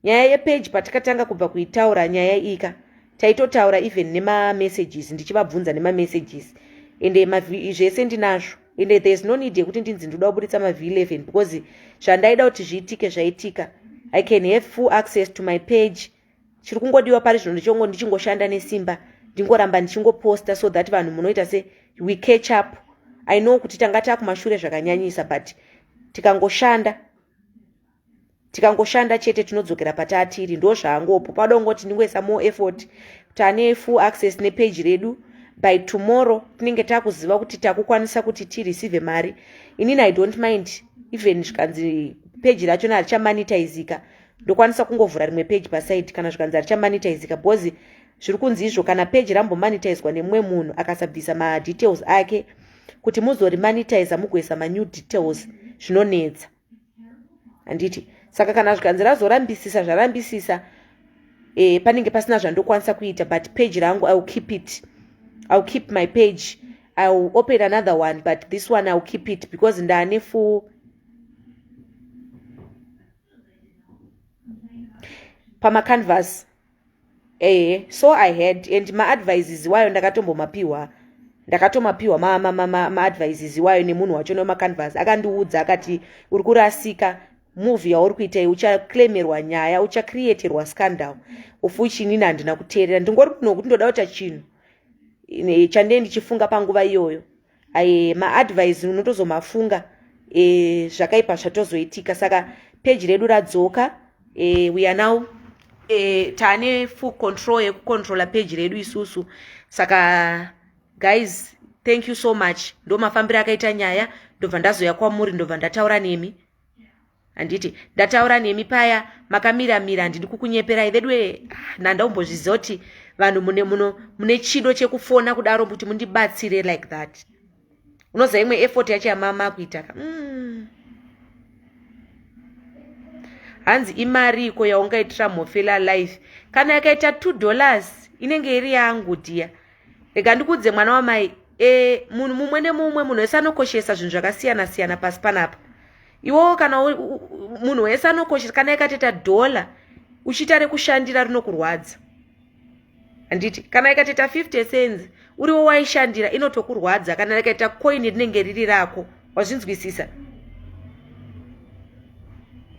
Nyaya yepeji patakatanga kubva kuitaura nyaya ika, taitotaura even nemamessages, ndichivabvunza nemamessages, ende zvese ndinazvo, ende there is no need yekuti ndinzi ndoda kuburitsa mav11 because zvandaida kuti zviitike zvaitika. I can have full access to my page. Chiri kungodiwa pari zvino ndichongo ndichingoshanda nesimba, ndingoramba ndichingoposta so that vanhu munoita se we catch up. I know kuti tanga takumashure zvakanyanyisa, but tikangoshanda, tikangoshanda chete, tinodzokera patatiri. Ndo zvaangopo pada kungoti ndingoisa more effort kuti ane full access nepage redu. By tomorrow tinenge takuziva kuti takukwanisa kuti tireceive mari. Inini I don't mind even zvikanzi page rachona harichamonetizika, ndokwanisa kungovhura rimwe page paside kana zvikanzi harichamonetizika, because zviri kunzi izvo kana page rambomonetizwa nemumwe munhu akasabvisa madetails ake, kuti muzorimonetiza mugoisa manew details zvinonetsa. Handiti saka kana zvikanzi razorambisisa, zvarambisisa, panenge pasina zvandokwanisa kuita, but page rangu I will keep it. I will keep my page. I will open another one, but this one I will keep it because ndane full pamacanvas. Ehe, so I had and maadvices iwayo ndakatombomapiwa, ndakatomapiwa maadvices iwayo nemunhu wacho nemacanvas. Akandiudza akati, "Uri kurasika, move yauri kuita iyi, uchaclaimerwa nyaya, uchacreaterwa scandal," of which inini handina kuteerera. Ndingori munhu wekuti ndoda kuita chinhu chandee ndichifunga panguva iyoyo. Maadvice unotozomafunga zvakaipa zvatozoitika. Saka peji redu radzoka. We are now taane full control yekucontrola peji redu isusu. Saka guys, thank you so much. Ndo mafambiro akaita nyaya. Ndobva ndazoya kwamuri, ndobva ndataura nemi. Handiti ndataura nemi paya makamiramira? Handidi kukunyeperai vedwe, nandaumbozviziva kuti vanhu mune muno mune chido chekufona kudaro kuti mundibatsire like that. Unoziva imwe effort yacho yamama kuitaka. Hanzi imariko yaungaitira mhofela life? Kana yakaita $2 inenge iri yangu dhiya. Rega ndikudze, mwana wamai, munhu mumwe nemumwe, munhu wese anokoshesa zvinhu zvakasiyana siyana pasi panapa. Iwowo kana munhu wese anokoshesa, kana ikatoita dhola uchiita rekushandira rinokurwadza. Handiti kana ikatoita 50 cents uriwo waishandira inotokurwadza, kana rikaita koini rinenge riri rako. Wazvinzwisisa?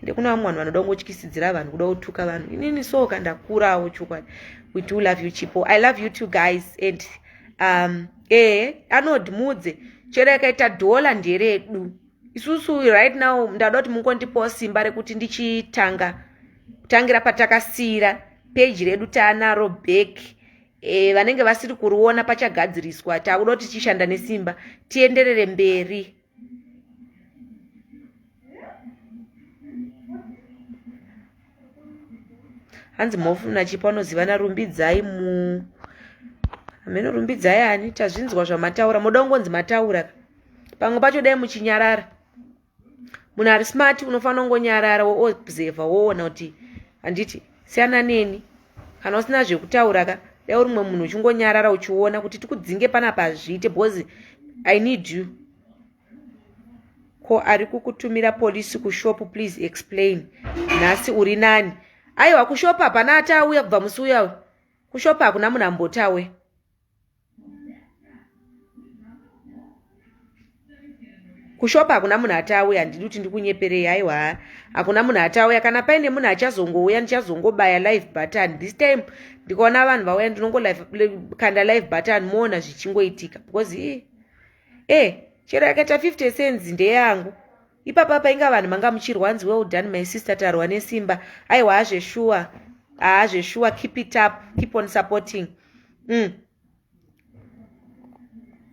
Ndekuna vamwe vanhu vanoda kungotyisidzira vanhu, kuda kutuka vanhu. Inini so kandakurawo chokwadi. We do love you, Chipo. I love you too, guys. And anod mudze chero yakaita dhola nderedu isusu. Right now ndada kuti mungondipawo simba rekuti ndichitanga kutangira patakasiyira peji redu. Taanaro back. Vanenge vasiri kuriona pachagadziriswa. Takuda kuti tichishanda nesimba tienderere mberi. Hanzi mhofu naChipo anozivana. Rumbidzai mu hameno, rumbidzai ani? Tazvinzwa zvamataura. Moda kungonzi mataura. Pamwe pacho dai muchinyarara. Munhu ari smart unofanira kungonyarara, woobserva, woona kuti handiti siyana neni. Kana usina zvekutaura ka, dai uri mumwe munhu uchingonyarara uchiona kuti tikudzinge panapa hazviite, because I need you. Ko ari kukutumira polisi kushopu? Please explain. Nhasi uri nani? Aiwa, kushopu hapana ati auya kubva musi uya. Kushopu hakuna munhu ambotawe. Kushopa hakuna munhu ati auya. Handidi kuti ndikunyeperei. Aiwa, hakuna munhu ati auya. Kana paine munhu achazongouya, ndichazongobaya live button. This time ndikaona vanhu vauya, ndinongokanda live button, moona zvichingoitika, because chero yakaita 50 cents ndeyangu. Ipapa painga vanhu manga muchirwanzi. Well done, my sister, tarwa nesimba. Aiwa, hazveshuwa, haazveshuwa. Keep it up, keep on supporting.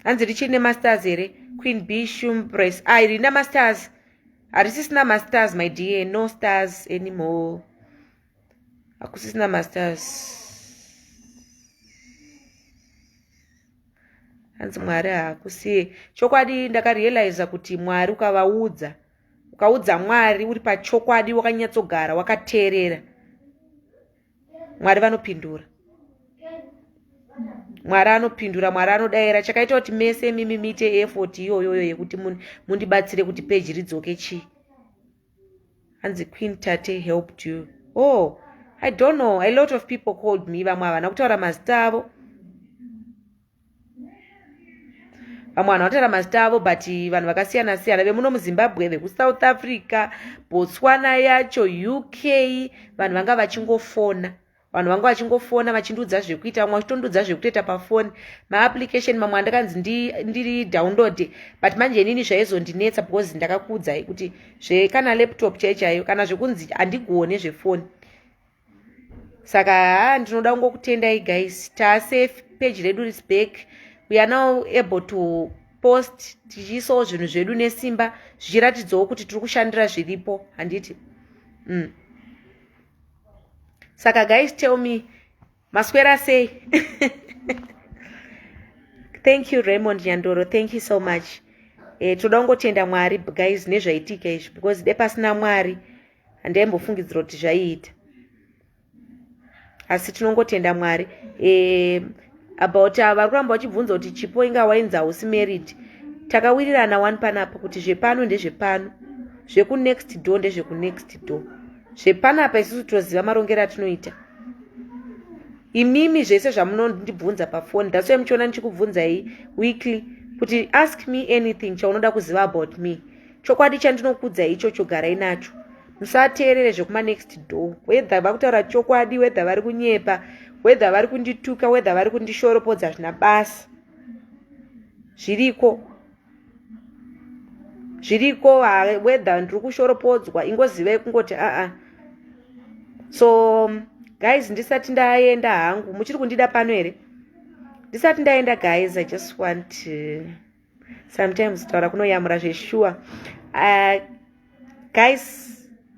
Hanzi richiri nemastars here, Queen B Shumbres? Ai, rina mastars? Harisisina mastars, my dear. No stars anymore, hakusisina mastars. Hanzi Mwari haakusiye. Chokwadi ndakarealiza kuti Mwari ukavaudza, ukaudza Mwari uri pachokwadi wakanyatsogara wakateerera, Mwari vanopindura. Mwari anopindura, Mwari anodaira. Chakaita kuti mese mimi muite effort iyoyoyo yekuti mundibatsire kuti peji ridzoke chii? Hanzi Queen Tate helped you. Oh, I don't know. A lot of people called me. Vamwe havana kutaura mazita avo. Vamwe vanhu vataura mazita avo, but vanhu vakasiyana siyana vemuno muZimbabwe, vekuSouth Africa, Botswana yacho, UK, vanhu vanga vachingofona. Vanhu vanga vachingofona vachindiudza zvekuita, vamwe vachitondiudza zvekutoita pafoni, maapplication mamwe andakanzi ndiri download, but manje inini zvaizondinetsa because ndakakuudzai kuti zvekana laptop chai chaiyo kana zvekunzi handigone zvefoni. Saka haa, ndinoda kungokutendai guys, tasafe, page redu is back, we are now able to post tichiisawo zvinhu zvedu nesimba, zvichiratidzawo kuti tiri kushandira zviripo, handiti? Saka guys, tell me, maswera sei? Thank you, Raymond Nyandoro, thank you so much. Toda kungotenda Mwari guys nezvaitika izvi, because de pasina Mwari handaimbofungidzira kuti zvaiita, asi tinongotenda Mwari. About vari kuramba vachibvunza kuti Chipo inga wainzi hausi married, takawirirana one panapa kuti zvepano ndezvepano, zvekunext door ndezvekunext door. Zvepanapa isusu toziva marongero atinoita. Imimi zvese zvamunondibvunza pafoni, that's why muchiona ndichikubvunzai weekly kuti ask me anything chaunoda kuziva about me. Chokwadi chandinokudza ichocho garai nacho, musateerere zvekumanext door, whether vakutaura chokwadi, whether vari kunyepa, whether vari kundituka, whether vari kundishoropodza, zvina basa. Zviriko, zviriko, whether ndiri kushoropodzwa, ingozivai kungoti aa. So guys, ndisati ndaenda hangu, muchiri kundida pano here? Ndisati ndaenda guys, I just want to, sometimes taura kunoyamura zveshuwa. Guys,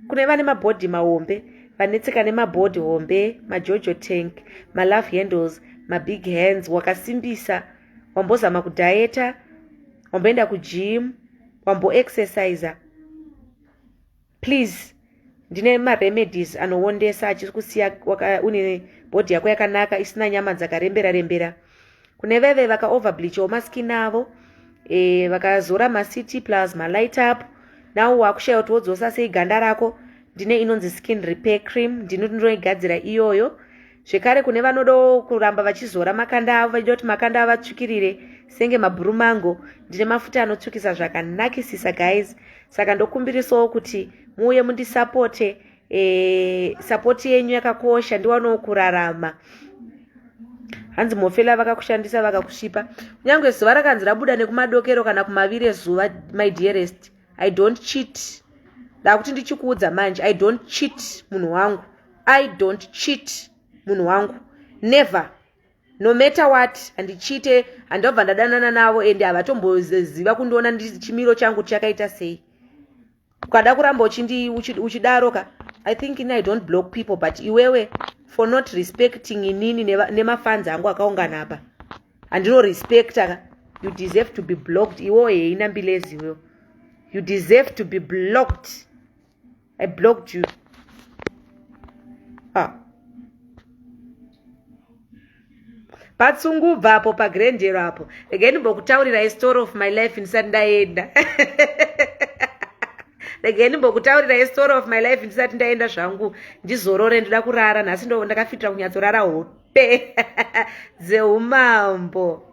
kune vane mabhodhi mahombe, vanetseka nemabhodhi hombe, majojo tank, malove handles, mabig hands, wakasimbisa, wambozama kudhaeta, wamboenda kugym, wamboexercisa, please, ndine maremedies anowondesa achikusiya une bhodhi yako yakanaka, isina nyama dzakarembera rembera. Kune veve vakaoverbleachawo maskin avo, vakazora maCT plus malight up, now wakushaya kuti wodzosa sei ganda rako, ndine inonzi skin repair cream, ndino ndinoigadzira iyoyo. Zvekare kune vanodawo kuramba vachizora makanda avo, vachida kuti makanda avo atsvukirire senge mabhurumango, ndine mafuta anotsvukisa zvakanakisisa guys. Saka ndokumbirisawo kuti muuye mundisapote. Support yenyu yakakosha, ndiwanewo kurarama. Hanzi Mofela vakakushandisa vakakusvipa, kunyange zuva rakanzi rabuda nekumadokero kana kumaviri ezuva. My dearest, I don't cheat. Ndakuti ndichikuudza manje, I don't cheat munhu wangu, I don't cheat munhu wangu, never, no matter what. Handichite, handabva ndadanana navo ende havatomboziva kundiona chimiro changu chakaita sei. Ukada kuramba uchidaro ka, I think ini I don't block people, but iwewe, for not respecting inini nemafans angu akaungana apa, handinorespecta ka, you deserve to be blocked. Iwewo heina mbilezi, iwewo you deserve to be blocked. I blocked you. Ah. Patsungubva apo, pagrandero apo, regai ndimbokutaurirai story of my life ndisati ndaenda. Regai ndimbokutaurirai story of my life ndisati ndaenda zvangu, ndizorore, ndoda kurara nhasi, ndo ndakafitira kunyatsorara hope dzeumambo.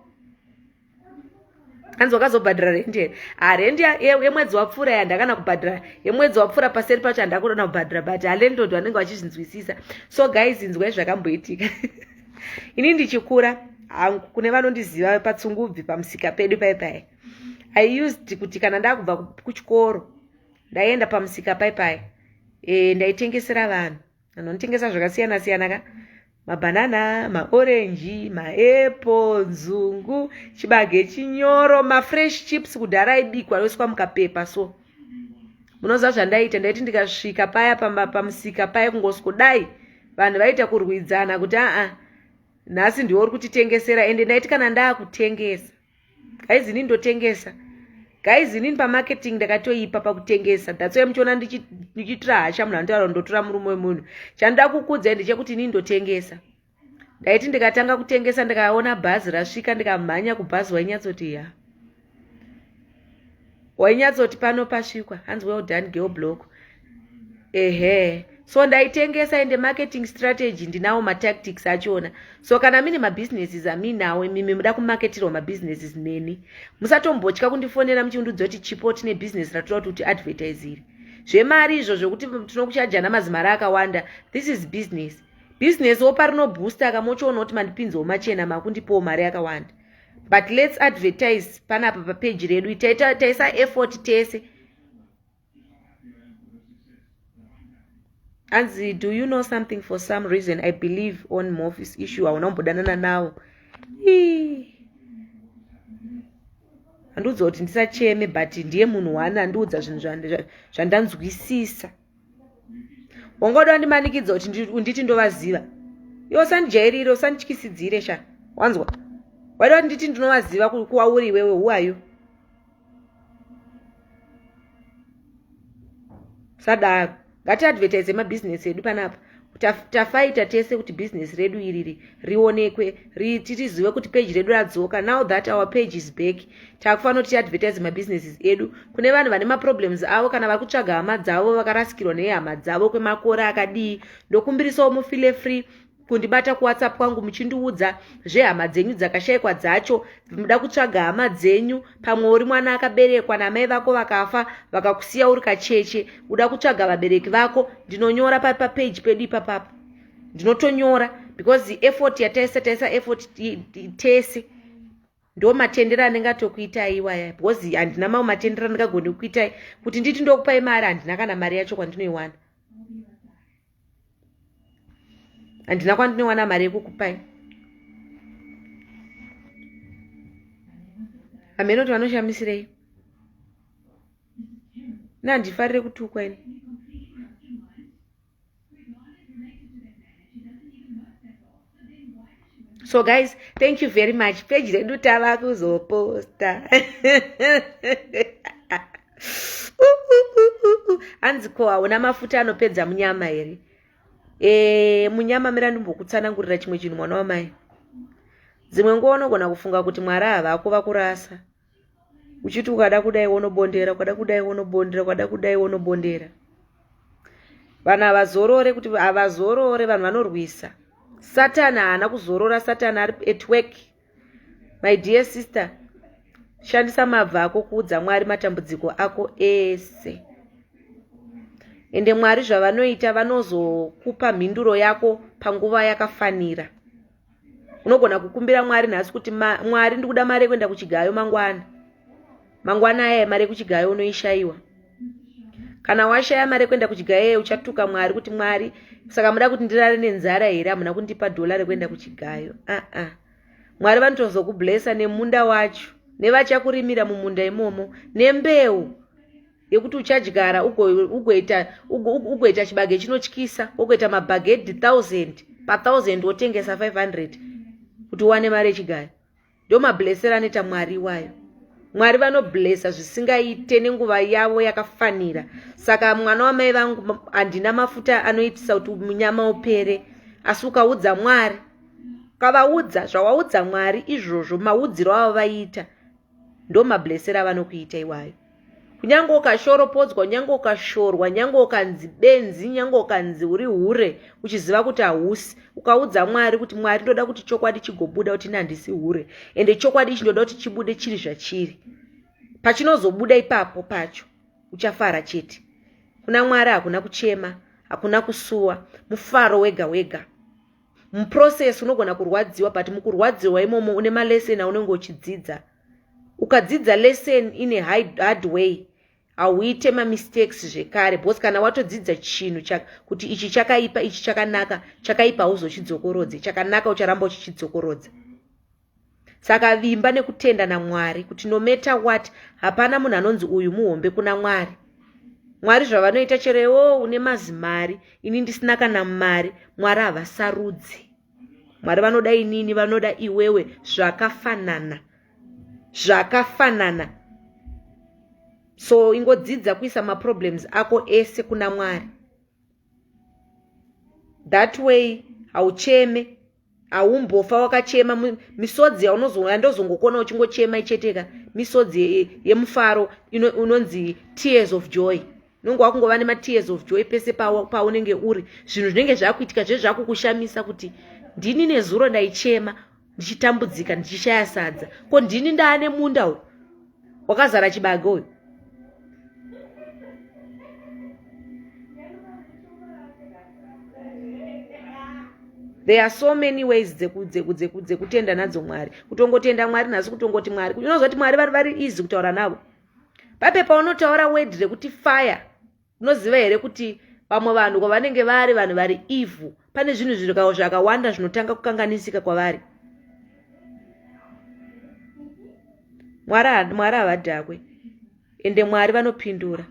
Hanzi wakazobhadhara rendi here? Ha, rendi yemwedzi wapfuura yandakana kubhadhara, yemwedzi wapfuura paseri pacho handakudona kubhadhara, but halandlord vanenge vachizvinzwisisa. So guys, inzwai zvakamboitika. Ini ndichikura hangu, kune vanondiziva paTsungubvi pamusika pedu paipai, I used kuti kana ndakubva kuchikoro ndaienda pamusika paipai, ndaitengesera vanhu, vanotengesa zvakasiyana siyana ka, mabhanana, maorenji, maepo, nzungu, chibage chinyoro, mafresh chips kudhara aibikwa oiswa mukapepa. So munoziva zvandaiita? Ndaiti ndikasvika paya pamusika paya, kungosvodai vanhu vaita kurwidzana kuti aa, nhasi ndiwo uri kutitengesera. Ende ndaiti kana ndaakutengesa Guys, ini ndotengesa. Guys, inini pamarketing ndakatoipa pakutengesa. That's why muchiona ndichiitira hasha munhu anotaura ndotora murume wemunhu. Chandoda kukuudzai ndechekuti inini ndotengesa. Ndaiti ndikatanga kutengesa ndikaona bhazi rasvika ndikamhanya kubhazi wainyatsoti ya. Wainyatsoti pano pasvikwa. Hanzi well done girl block. Ehe. So ndaitengesa ende marketing strategy ndinawo matactics achona. So kana mine mabusinesses aminawo imimi muda kumaketirwa mabusinesses neni. Musatombotya kundifonera muchiundudzwa kuti chipo tine business ratoda kuti uti advertisire. Zvemari izvo zvekuti tinokuchajana mazimari akawanda. This is business. Business wo parinobooster kamochiona kuti mandipinzawo machena makundipawo mari yakawanda. But let's advertise panapa papeji redu. Taisa effort tese. Anzi, do you know something? For some reason I believe on Mofis issue. Hauna kumbodanana nawo. Andiudza kuti ndisacheme, but ndiye munhu waani andiudza zvinhu zvandanzwisisa. Wanga uda kundimanikidza kuti nditi ndovaziva. Iwe usandijairire, usandityisidzire sha. Wanzwa? Waida kuti nditi ndinovaziva kuwauri iwewe, who are you? Sadaro. Ngatiadvertise mabhizinesi edu panapa. Tafaita tese kuti bhizinesi redu iriri rionekwe, tizive kuti page redu radzoka. Now that our page is back, takufanira kuti tiadvertise mabhizinesis edu kune vanhu vane maproblems avo, kana vari kutsvaga hama dzavo vakarasikirwa nehama dzavo kwemakore akadii. Ndokumbirisawo mufile free kundibata kuWhatsApp kwangu muchindiudza zvehama dzenyu dzakashaikwa dzacho. Muda kutsvaga hama dzenyu, pamwe uri mwana akaberekwa namai vako vakafa vakakusiya uri kacheche, uda kutsvaga vabereki vako. Ndinonyora papeji pedu ipapapo, ndinotonyora because effort yataisa, taisa effort tese. Ndo matendero anenge atokuitai iwaya, because handina mamwe matendero andingagoni kuitai kuti nditi ndokupai mari. Handina kana mari yacho kwandinoiwana, handina kwandinowana mari yekukupai. Hameno kuti vanoshamisirei. Ini handifarire kutukwa ini. So guys, thank you very much. Page redu tava kuzoposta. Hanzi ko hauna mafuta anopedza munyama here? Munyama mira ndimbokutsanangurira chimwe chinhu mwana wamai. Dzimwe nguva unogona kufunga kuti Mwari havako vakurasa. Uchiti ukada kudai wonobondera, ukada kudai wonobondera, ukada kudai wonobondera. Vanhu havazorore, kuti havazorore, vanhu vanorwisa. Satani haana kuzorora, Satani ari at work. My dear sister, shandisa mabva ako kuudza Mwari matambudziko ako ese. Ende Mwari zvavanoita, vanozokupa mhinduro yako panguva yakafanira. Unogona kukumbira Mwari nhasi kuti Mwari ndikuda mari yekuenda kuchigayo mangwana. Mangwana aya mari yekuchigayo unoishayiwa. Kana washaya mari yekuenda kuchigayo, uchatuka Mwari kuti Mwari, saka muda kuti ndirare nenzara here? Hamuna kundipa dhola rekuenda kuchigayo. Uh-uh. Mwari vanotozokublesa nemunda wacho, nevachakurimira mumunda imomo, nembeu yekuti uchadyara ugoita chibage chinotyisa, ugoita mabhagedhi 1000 pa 1000 wotengesa 500 kuti uwane mari yechigayo. Ndo mablessera anoita Mwari iwayo. Mwari vanoblessa zvisingaite nenguva yavo yakafanira. Saka mwana wamai vangu, handina mafuta anoitisa kuti munyama upere, asi ukaudza Mwari, ukavaudza zvawaudza Mwari izvozvo, maudziro avo vaita ndo mablessera avanokuita iwayo. Kunyange ukashoropodzwa, nyange ukashorwa, nyange ukanzi benzi, nyange ukanzi uri hure, uchiziva kuti hausi, ukaudza Mwari kuti Mwari ndoda kuti chokwadi chigobuda kuti ini handisi hure, ende chokwadi ichi ndoda kuti chibude chiri zvachiri, pachinozobuda ipapo pacho uchafara chete. Kuna Mwari hakuna kuchema, hakuna kusuwa, mufaro wega wega. Muprocess unogona kurwadziwa, but mukurwadziwa imomo une malesson aunenge uchidzidza. Ukadzidza lesson in a hard way, hauite mamistakes zvekare, because kana watodzidza chinhu kuti ichi chakaipa, ichi chakanaka, chakaipa hauzochidzokorodze, chakanaka ucharamba uchichidzokorodza. Saka vimba nekutenda naMwari kuti no matter what, hapana munhu anonzi uyu muhombe kuna Mwari. Mwari zvavanoita, chero iwewo une mazimari, ini ndisina kana mari, Mwari havasarudzi. Mwari vanoda inini, vanoda iwewe zvakafanana. Zvakafanana. So ingodzidza kuisa maproblems ako ese kuna Mwari. That way haucheme, haumbofa wakachema. Misodzi yandozongokona uchingochema icheteka misodzi yemufaro unonzi tears of joy. Unonge wakungova nematears of joy pese paunenge uri. Zvinhu zvinenge zvakuitika zve zvakukushamisa kuti ndini nezuro ndaichema ndichitambudzika ndichishaya sadza, ko ndini ndaane munda uyu wakazara chibage uyu? There are so many ways dzekutenda nadzo Mwari. Kutongotenda Mwari nhasi, kutongoti Mwari, unozoti Mwari vari easy kutaura navo. Pape paunotaura word rekuti fire, unoziva here kuti vamwe vanhu kwavanenge vari vanhu vari evil, pane zvinhu zvakawanda zvinotanga kukanganisika kwavari? Mwari havadhakwe, ende Mwari vanopindura,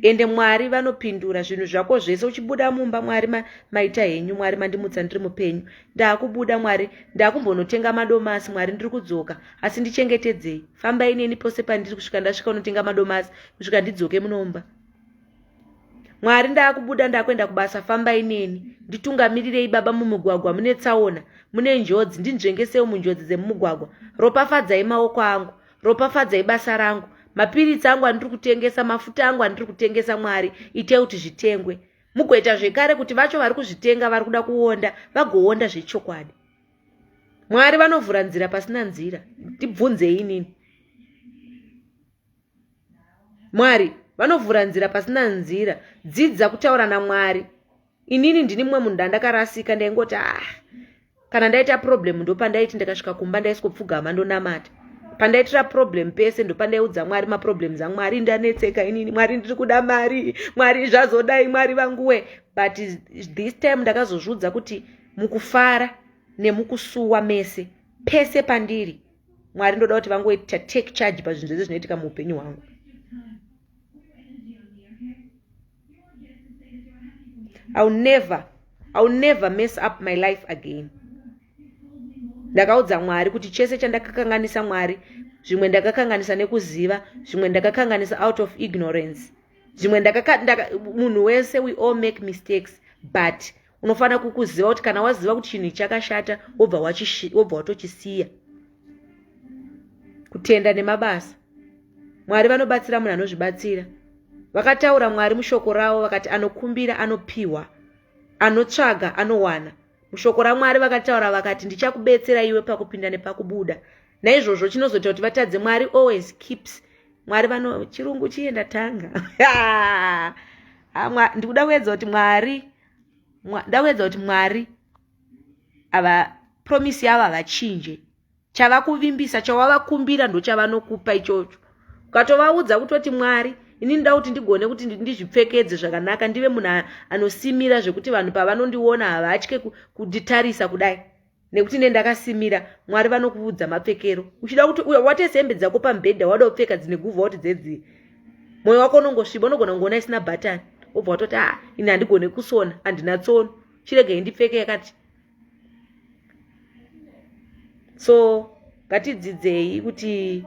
ende Mwari vanopindura zvinhu zvako zvese. Uchibuda mumba, "Mwari, maita henyu. Mwari, mandimutsa ndiri mupenyu. Ndaakubuda, Mwari, ndaakumbonotenga madomasi. Mwari, ndiri kudzoka, asi ndichengetedzei. Fambai neni pose pandiri kusvika ndasvika unotenga madomasi, kusvika ndidzoke munomba. Mwari, ndaakubuda, ndaakuenda kubasa. Fambai neni, nditungamirirei Baba. Mumugwagwa mune tsaona, mune njodzi, ndinzvengesewo munjodzi dzemumugwagwa. Ropafadzai maoko angu, ropafadzai basa rangu, mapiritsi angu andiri kutengesa, mafuta angu andiri kutengesa. Mwari, itei kuti zvitengwe, mugoita zvekare kuti vacho vari kuzvitenga vari kuda kuonda vagoonda zvechokwadi." Mwari vanovhura nzira pasina nzira. Tibvunzei inini. Mwari vanovhura nzira pasina nzira. Dzidza kutaura naMwari. Inini ndini mumwe munhu ndandakarasika. Ndaingoti, ah, kana ndaita problem, ndopandaiti ndikasvika kumba ndaiswopfugama ndonamata. Pandaitira problem pese, ndopandaiudza Mwari maproblems angu. "Mwari, ndanetseka inini. Mwari, ndiri kuda mari. Mwari, zvazodai. Mwari vanguwe." But this time ndakazozviudza kuti mukufara nemukusuwa mese, pese pandiri, Mwari ndoda kuti vangoita take charge pazvinhu zvese zvinoitika muupenyu hwangu. I'll never mess up my life again. Ndakaudza Mwari kuti chese chandakakanganisa, Mwari, zvimwe ndakakanganisa nekuziva, zvimwe ndakakanganisa out of ignorance, zvimwe munhu wese, we all make mistakes, but unofanira kukuziva kuti kana waziva kuti chinhu chakashata, wobva watochisiya. Kutenda nemabasa. Mwari vanobatsira munhu anozvibatsira. Vakataura Mwari mushoko ravo vakati, "Anokumbira anopiwa, anotsvaga anowana." Mushoko raMwari vakataura vakati, "Ndichakubetsera iwe pakupinda nepakubuda." Naizvozvo chinozoita kuti vatadze, Mwari always keeps. Mwari vano chirungu chienda tanga. Ndikuda kuedza kuti Mwari, nda kuedza kuti Mwari ava promise yavo havachinje. Chavakuvimbisa, chawavakumbira, ndochavanokupa ichocho. Ukatovaudza kutoti, "Mwari, ini ndoda kuti ndigone kuti ndizvipfekedze zvakanaka, ndive munhu anosimira zvekuti vanhu pavanondiona havatye kunditarisa kudai nekuti ne ndakasimira," Mwari vanokuudza mapfekero. Uchida kuti watese hembe dzako pamubhedha, wada kupfeka dzine guvha, kuti dzedzi mwoyo wako unongosviba, unogona kungoona isina bhatani, wobva watoti, "A, ini handigone kusona, handina tsono, chiregei ndipfeke yakati." So ngatidzidzei kuti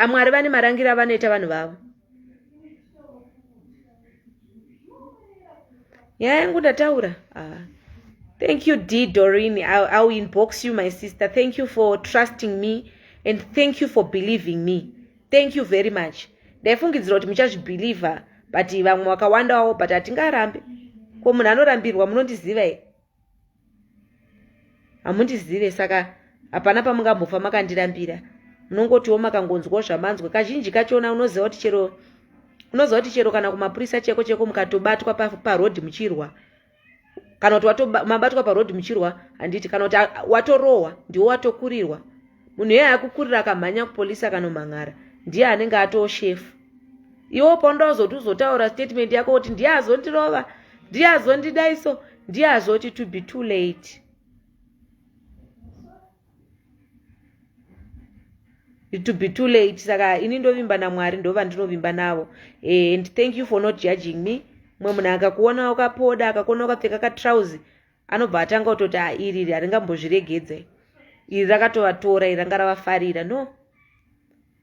Mwari vane marangiro avanoita vanhu vavo. Nyaya yangu ndataura. Ah. Thank you, D Doreen. I'll inbox you, my sister. Thank you for trusting me and thank you for believing me. Thank you very much. Ndaifungidzira kuti muchazvibhilivha, but vamwe vakawandawo, but hatingarambe. Ko munhu anorambirwa, munondiziva here? Hamundizive, saka hapana pamungambofa makandirambira. Munongotiwo makangonzwawo zvamanzwa. Kazhinji kachona unoziva kuti chero kana kumapurisa cheko cheko, mukatobatwa parodhi muchirwa, kana kuti mabatwa parodhi muchirwa, handiti, kana kuti watorohwa, ndiwo watokurirwa. Munhu iyeye akukurira akamhanya kupolisi akanomhan'ara, ndiye anenge atoshefu. Iwo paunoda kuzoti uzotaura statement yako kuti ndiye azondirova, ndiye azondidaiso, ndiye azoti, to be too late. It to be too late. Saka ini ndovimba naMwari, ndova ndinovimba navo. And thank you for not judging me. Mumwe munhu akakuona ukapoda, akakuona ukapfeka katrauzi, anobva atanga kutoti a ah, iri iri haringambozviregedze, iri rakatovatora, iri ranga ravafarira. No,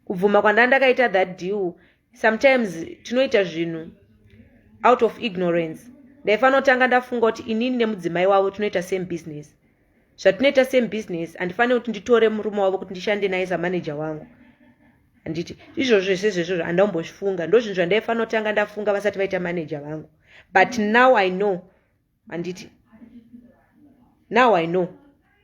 kubvuma kwandanga ndakaita that deal, sometimes tinoita zvinhu out of ignorance. Ndaifanira kutanga ndafunga kuti inini nemudzimai wavo tinoita same business. Zvatinoita same business, handifaniri kuti nditore murume wavo kuti ndishande naye samanager wangu, handiti? Izvozvo zvese zvezvozvo handaumbozvifunga. Ndo zvinhu zvandaifanira kutanga ndafunga vasati vaita manager vangu. But now I know, handiti? Now I know,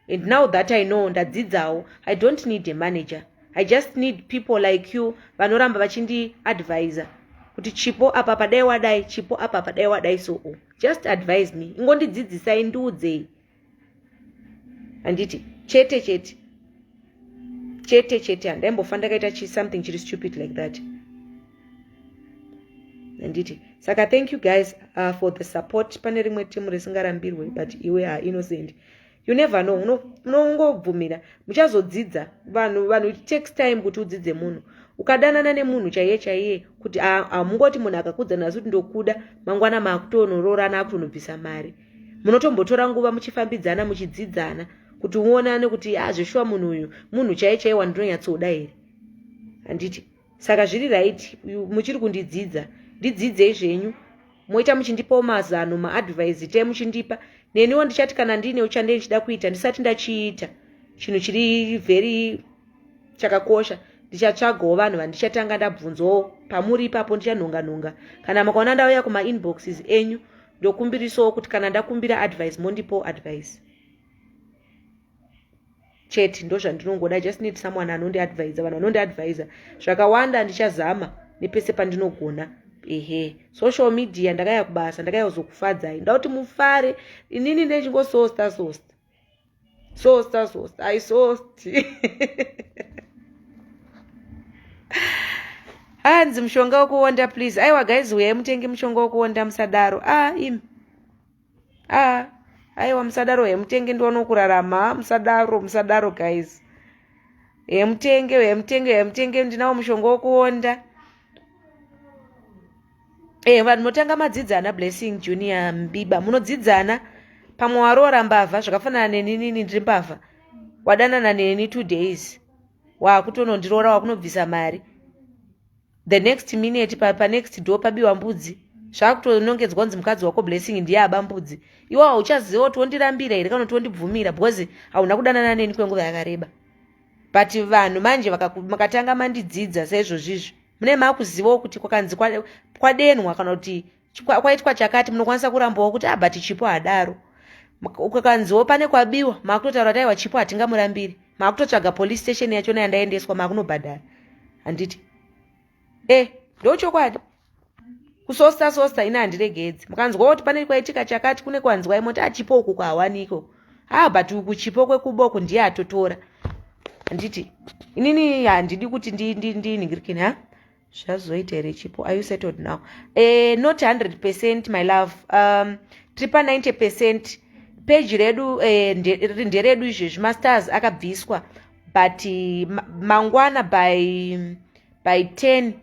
and now that I know, ndadzidzawo, I don't need a manager. I just need people like you vanoramba vachindiadvisa kuti Chipo, apa padai wadai, Chipo, apa padai wadai. So just advise me, ingondidzidzisai, ndiudzei, handiti? Chete chete chete chete, handaimbofa ndakaita something chiri stupid like that, handiti? Saka thank you guys for the support. Pane rimwe timu risingarambirwe, but iwe ha innocent, you never know, unongobvumira, muchazodzidza. Vanhu, it takes time kuti udzidze munhu. Ukadanana nemunhu chaiye chaiye, kuti hamungoti munhu akakudza nhasi kuti ndokuda, mangwana makutonoroorana, akutonobvisa mari. Munotombotora nguva muchifambidzana, muchidzidzana, kuti uonane kuti azveshuwa munhu uyu munhu chaiye chaiye wandinonyatsoda here, handiti? Saka zviri right, muchiri kundidzidza, ndidzidzei zvenyu, moita muchindipawo mazano, maadvice te muchindipa. Neniwo ndichati kana ndiine uchande ndichida kuita, ndisati ndachiita chinhu chiri very chakakosha, ndichatsvagawo vanhu vandichatanga ndabvunzawo pamuri ipapo. Ndichanhonga nhonga. Kana makaona ndauya kumainboxes enyu, ndokumbirisawo kuti kana ndakumbira advice, mondipawo advice chete. Ndo zvandinongoda. Just need someone anondiadvisa, vanhu vanondiadvisa zvakawanda. Ndichazama nepese pandinogona. Ehe, social media ndakaya kubasa, ndakaya kuzokufadzai, nda kuti mufare. Inini ndechingososta sosta sosta sosta, I sost. Hanzi mushonga wekuonda, please. Aiwa guys, uyai mutenge mushonga wekuonda, musadaro. Ah, imi, ah, aiwa, musadaro. Hemutenge, ndione kurarama. Musadaro, musadaro guys. Hemutenge, hemutenge, hemutenge, ndinawo mushonga wekuonda. Vanhu munotanga madzidzana. Blessing Junior Mbiba, munodzidzana. Pamwe waroora mbavha, zvakafanana neninini, ndiri mbavha. Wadanana neni 2 days, waakutonondiroora, wakunobvisa mari. The next minute, panext door pabiwa mbudzi, zvakutonongedzwa kunzi mukadzi wako Blessing ndiye aba mbudzi. Iwe hauchaziva kuti wondirambira here kana kuti wondibvumira, because hauna kudanana neni kwenguva yakareba. But vanhu manje makatanga mandidzidza saizvozvizvi, mune makuzivawo kuti kwakanzi kwadenwa kana kuti kwaitwa chakati, munokwanisa kurambawo kuti ah, but Chipo hadaro. Kukanziwo pane kwabiwa, makutotaura kuti aiwa, Chipo hatingamurambiri. Makutotsvaga police station yachona yandaendeswa, makunobhadhara, handiti? Ndochokwadi, kusosta sosta ina handiregedzi. Mukanzwa kuti pane kwaitika chakati, kune kwanzwai moti achipo uku kwahawaniko. Ah, but uku Chipo kwekuboku ndiye atotora, handiti? Inini handidi kuti ndinhingirikini. Ha, zvazoita here Chipo? Are you settled now? Not 100%, my love. Tiri pa90%. Peji redu nderedu izvezvi, mastars akabviswa, but mangwana by 10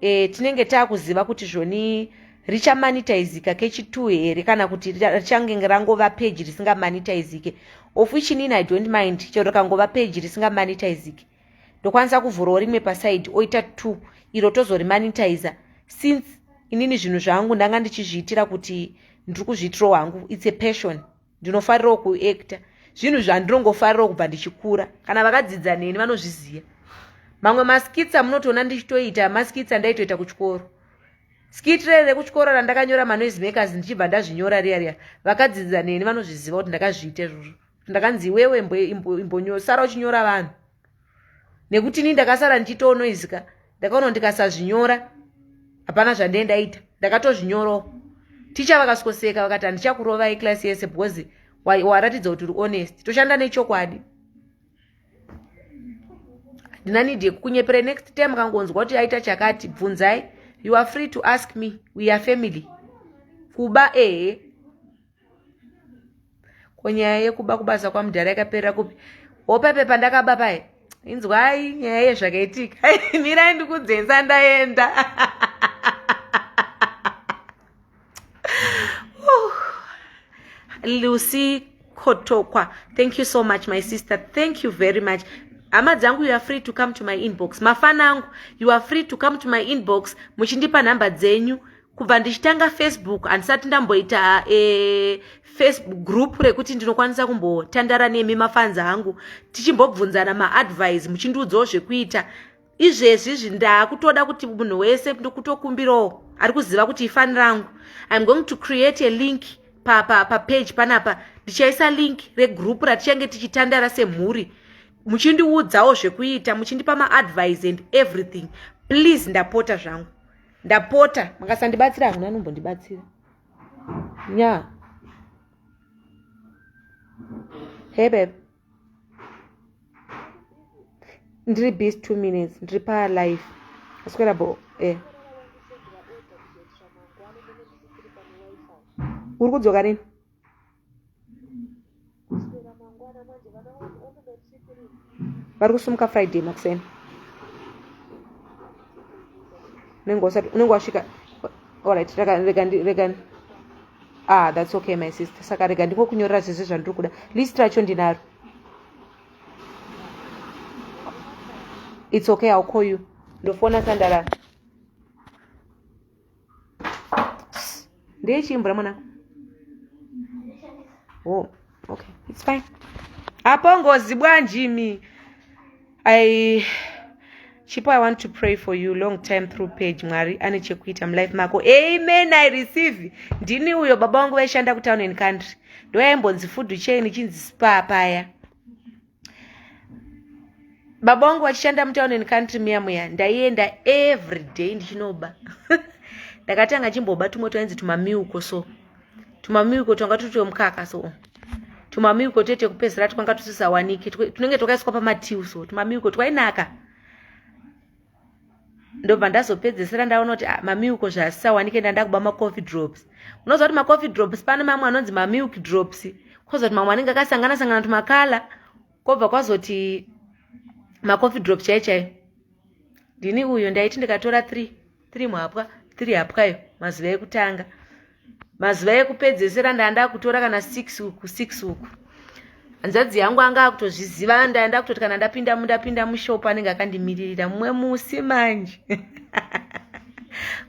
tinenge taakuziva kuti zvoni richamonetizika kechi2 here kana kuti richange rangova peji risingamonetizike, of which inini I don't mind. Chero rikangova peji risingamonetizike, ndokwanisa kuvhurawo rimwe paside, oita 2, iro tozorimonetiza, since inini zvinhu zvangu ndanga ndichizviitira kuti ndiri kuzviitirawo hangu. It's a passion, ndinofarirawo kuacta, zvinhu zvandinongofarirawo kubva ndichikura. Kana vakadzidza neni vanozviziva. Mamwe maskits amunotoona ndichitoita, maskits andaitoita kuchikoro. Skit rere rekuchikoro randakanyora, manoise makers, ndichibva ndazvinyora riya riya, vakadzidza neni vanozviziva kuti ndakazviita izvozvo. Ndakanzi, "Iwewe imbosara uchinyora vanhu," nekuti ini ndakasara ndichitawo noise ka. Ndakaona ndikasazvinyora hapana zvandee ndaita. Ndakatozvinyorawo. Ticha vakaswoseka, vakati, "Handichakurovai class yese because waratidza kuti uri honest." Toshanda nechokwadi, handina need yekukunyepera. Next time kangonzwa kuti aita chakati, bvunzai. You are free to ask me, we are family. Kuba, ehe. Ko nyaya yekuba kubasa kwamudhara yakaperera kupi? Hopepe pandakaba paye, inzwai nyaya yezvakaitika. Mirai ndikudzenza, ndaenda. Lucy Kotokwa, thank you so much my sister, thank you very much. Hama dzangu, you are free to come to my inbox. Mafana angu, you are free to come to my inbox muchindipa nhamba dzenyu. Kubva ndichitanga Facebook handisati ndamboita Facebook group rekuti ndinokwanisa kumbotandara nemi mafanzi angu, tichimbobvunzana maadvice, muchindiudzawo zvekuita. Izvezvi izvi ndaakutoda kuti munhu wese, ndikutokumbirawo ari kuziva kuti ifani rangu, I'm going to create a link papage pa, pa panapa ndichaisa link regroup ratichange tichitandara semhuri, muchindiudzawo zvekuita, muchindipa maadvice and everything. Please, ndapota zvangu, ndapota, makasandibatsira hakuna anombondibatsira nya. Hey babe, ndiri busy, 2 minutes, ndiri palife, aswera bo. Uri kudzoka rini? Vari kusumuka Friday makuseni. Unenge wasvika. Alright, rega rega. Ah, that's okay my sister. Saka rega ndingokunyorera zvese zvandiri kuda, list racho ndinaro. It's okay, I'll call you. Ndofona sandara. Ndeyechiimbura mwana. Oh, okay, it's fine. Apo ngozi bwanjimi. I Chipo, I want to pray for you long time through page. Mwari ane chekuita mulife mako. Amen, I receive. Ndini uyo, baba vangu vaishanda kutown and country. Ndoyaimbonzi food chain, ichinzi Spa paya. Baba vangu vachishanda mutown and country muya muya, ndaienda every day ndichinoba. Ndakatanga chimboba tumwe twainzi tumamiuko so. Tumamiuko twanga turi twemukaka so. Tumamiuko tete kupedzisira twanga tusisawaniki, tunenge twakaiswa pamatiu so. Tumamiuko twainaka. Ndobva ndazopedzesera ndaona kuti, ah, mamilk zvasisawanike, ndanda kuba macoffee drops. Unoziva kuti macoffee drops pane mamwe anonzi mamilk drops, kozoti mamwe anenge akasangana sangana tumakala, kobva kwazoti macoffee drops chaiyo chaiyo. Ndini uyo, ndaiti ndikatora 3 3 muhapwa, 3 hapwayo mazuva ekutanga, mazuva ekupedzesera ndanda kutora kana 6 uku, 6 uku. Hanzvadzi yangu anga akutozviziva. Ndaenda kutoti kana ndapinda mushop, anenge akandimiririra. Mumwe musi manje,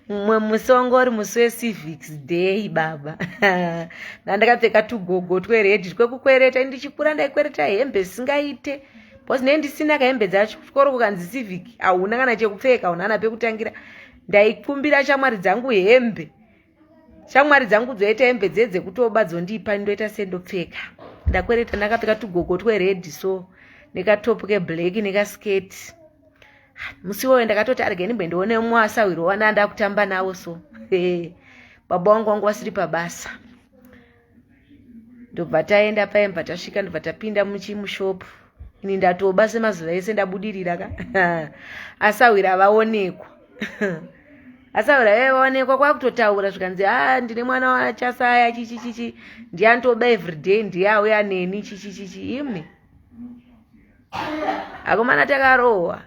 mumwe musi wanga uri musi wecivics day, baba, ndandakapfeka tugogo twered twekukwereta. Ndichikura ndaikwereta hembe zisingaite because nei ndisina kahembe dzacho. Chikoro kukanzi civic, hauna kana chekupfeka, hauna kana pekutangira. Ndaikumbira shamwari dzangu hembe, shamwari dzangu dzoita hembe dze dzekutoba dzondipa, ndoita sendopfeka. Ndakwereta ndakapfeka tugogo twered so, nekatop keblack, nekasketi. Musi iwoyo ndakatoti arege ndimbe ndione mwasawiro wana ndakutamba nawo so. Baba wangu vasiri pabasa. Ndobva taenda paimba, tasvika, ndobva tapinda muchimushopu. Ini ndatoba semazuva ese, ndabudirira ka. Asawira vaonekwa, asawira vaonekwa, kwakutotaura zvikanzi, a, ndine mwana wachasaya chichi chichi, ndiantoba everyday, ndiye auya neni chichi chichi. Imi akomana, takarohwa,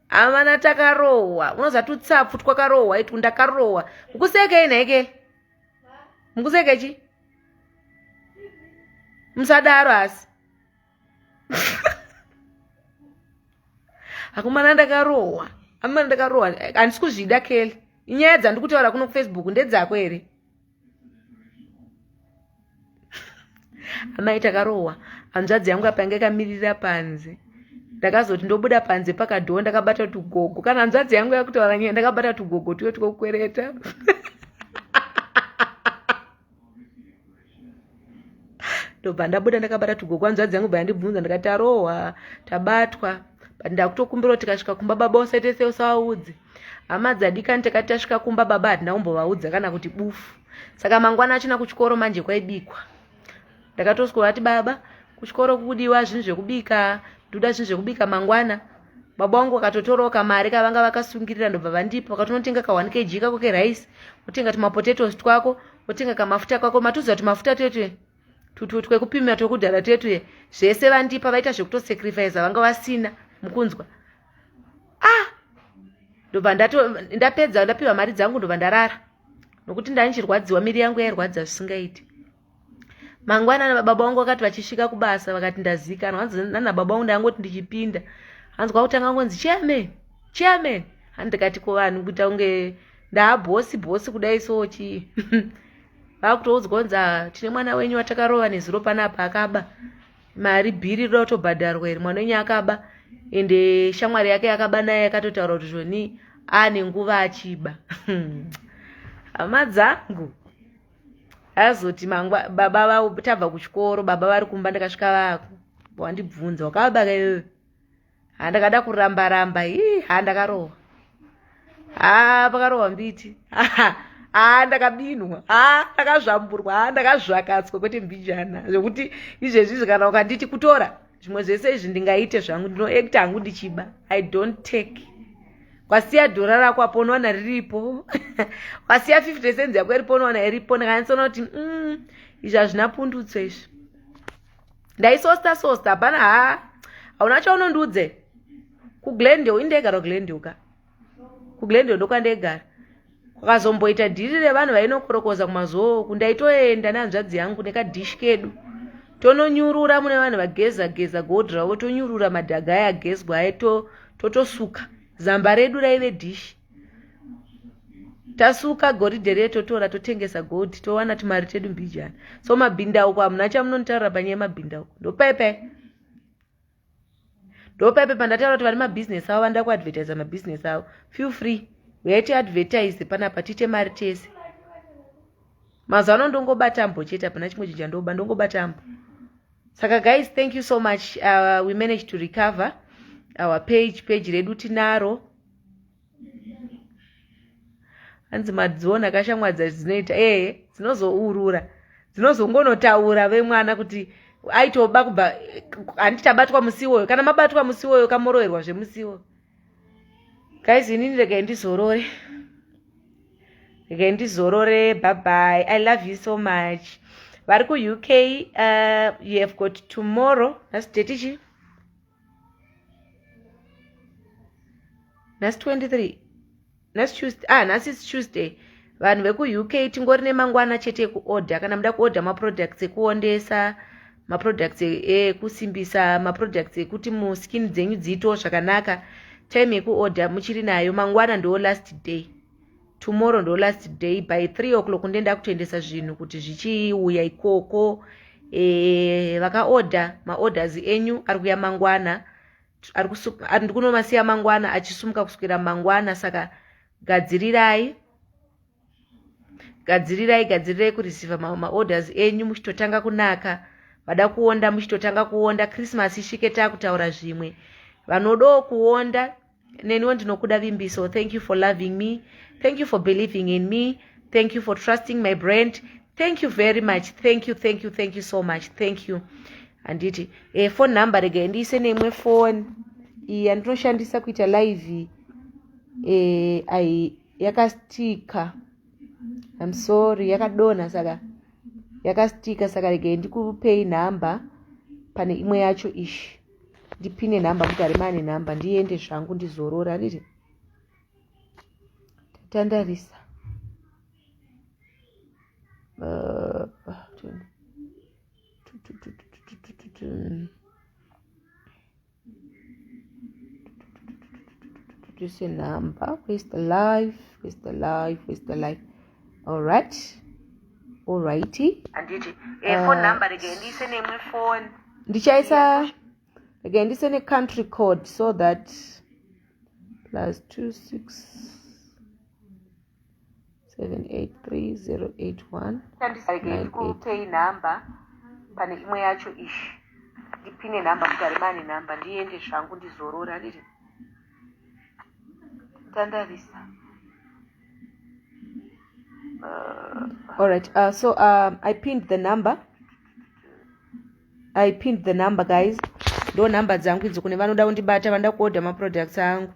amana, takarohwa. Unoziva tutsapfu twakarohwa itu, ndakarohwa. Mukusekei nhaike? Mukuseke chi? Musadaro asi. Akomana, ndakarohwa, amana, ndakarohwa. Handisi kuzvida kele. Inyaya dzandiri kutaura kuno kuFacebook ndedzako here? Amai, takarohwa. Hanzvadzi yangu apa yanga yakamirira panze. Ndakazoti ndobuda panze pakadhoo, ndakabata tugogo. Kana hanzvadzi yangu yakutaura nyaya, ndakabata tugogo tuyo twokwereta. Ndobva ndabuda ndakabata tugogo. Hanzvadzi yangu bva yandibvunza, ndikati tarohwa, tabatwa, but ndakutokumbira kuti tikasvika kumba baba usaite sei, usavaudze. Hama dzadikani, takati tasvika kumba baba hatina kumbovaudza kana kuti bufu. Saka mangwana achina kuchikoro manje kwaibikwa. Ndakatosvika vati, baba, kuchikoro kudiwa zvinhu zvekubika, ndoda zvinhu zvekubika mangwana. Baba vangu vakatotorawo kamari kavanga vakasungirira, ndobva vandipa, vakatonotenga ka 1 kg kako kerice, wotenga tumapotatoes twako, wotenga kamafuta kako, matuziva tumafuta twetwe twekupimira twekudhara twetwe. Zvese vandipa, vaita zvekutosacrifice, vanga vasina mukunzwa. Ah, ndobva ndapedza, ndapiwa mari dzangu, ndobva ndarara nokuti ndandichirwadziwa, miri yangu yairwadza zvisingaiti. Mangwanani baba vangu vakati vachisvika kubasa vakati ndazikanwa. Hanzi nana baba vangu ndangoti ndichipinda. Hanzi kwakutanga ngonzi chairman, chairman. Hanzi ndikati ko vanhu kuita kunge ndaabhosi bhosi kudai so chii. Vakutoudzwa kunzi ah, tine mwana wenyu watakarova nezuro panapa akaba mari bhiri rinoda kutobhadharwa iri mwana wenyu akaba ende shamwari yake yakaba naye yakatotaura kuti zvoni ane nguva achiba. Hama dzangu. Azoti mangwa baba vavo tabva kuchikoro baba vari kumba ndakasvika vako wandibvunza wakaba ka iwewe handakada kuramba ramba ii handakarohwa ha pakarohwa mbiti ha ndakabinwa ha ndakazvamburwa ha ndakazvakatswa kwete mbijana zvekuti izvezvi izvi kana ukanditi kutora zvimwe zvese izvi ndingaite zvangu ndinoacta hangu ndichiba i don't take kwasiya dhora rako apo unowana riripo kwasiya 50 cents yako iripo unowana iripo ndakanyatsoona kuti mm, izvi hazvina pundutso izvi ndaisosta sosta hapana ha hauna chaunondiudze kuglendale indaigara kuglendale ka kuglendale ndokwandaigara kwakazomboita dhiri revanhu vainokorokoza kumazoo uku ndaitoenda nehanzvadzi yangu nekadhishi kedu tononyurura mune vanhu vageza geza gold ravo tonyurura madhaga aya agezwa aye totosuka zamba redu raive dhishi tasuka goridhe riye totora totengesa gold towana tumari tedu mbijana so mabhindauko hamuna chamunonitaurira panyaya yemabhindauko ndopaipai ndopaipe pandataura kuti vane mabhizinesi avo vanoda kuadvertisa mabhizinesi avo feel free uyai tiadvertise panapa tiite mari tese mazuva ano ndongobata mbo chete hapana chimwe chinhu chandoba ndongobata mbo saka guys thank you so much we managed to recover our page page redu tinaro hanzi madziona kashamwadza dzinoita ee dzinozourura dzinozongonotaura vemwana kuti aitoba kubva handiti tabatwa musi iwoyo kana mabatwa musi iwoyo kamoroerwa zvemusi iwoyo guys inini regai ndizorore regai ndizorore bye bye i love you so much vari kuuk you have got tomorrow nhasi date chii nhasi 23 nhasi tuesday ah nhasi is tuesday vanhu vekuuk tingori nemangwana chete ekuorder kana muda kuorder maproducts ekuondesa maproducts ekusimbisa maproducts ekuti muskin dzenyu dziitewo zvakanaka time yekuorder muchiri nayo mangwana ndo last day tomorrow ndo last day by 3 o'clock ndenda kutoendesa zvinhu kuti zvichiuya ikoko e, vakaorder maorders enyu ari kuya mangwana ndikunomasiya mangwana achisumuka kuswera mangwana saka gadzirirai gadzirirai gadzirirai kureceiva maorders enyu muchitotanga kunaka vada kuonda muchitotanga kuonda christmas isvike takutaura zvimwe vanodawo kuonda neniwo ndinokuda vimbiso thank you for loving me thank you for believing in me thank you for trusting my brand thank you very much thank you thank you thank you so much thank you handiti e, phone number regai ndiise neimwe phone iyi yandinoshandisa kuita live e, ai yakastika im sorry yakadonha saka yakastika saka regai ndikupei nhamba pane imwe yacho ishi ndipine nhamba mugare maane nhamba ndiende zvangu ndizorora handiti tatandarisa tise number where's the live where's the live where's the live all right all righty handiti eh, phone number regai ndiise neimwe phone ndichaisa regai ndiise necountry code so that plus 26 783081 regai ndikupei nhamba pane imwe yacho ishi ndipine nhamba mugare mane nhamba ndiende zvangu ndizorora handiti tandarisa All right. So I pinned the number. I pinned the number guys. Ndo number dzangu idzo kune vanoda kundibata vanoda kuorder maproducts angu.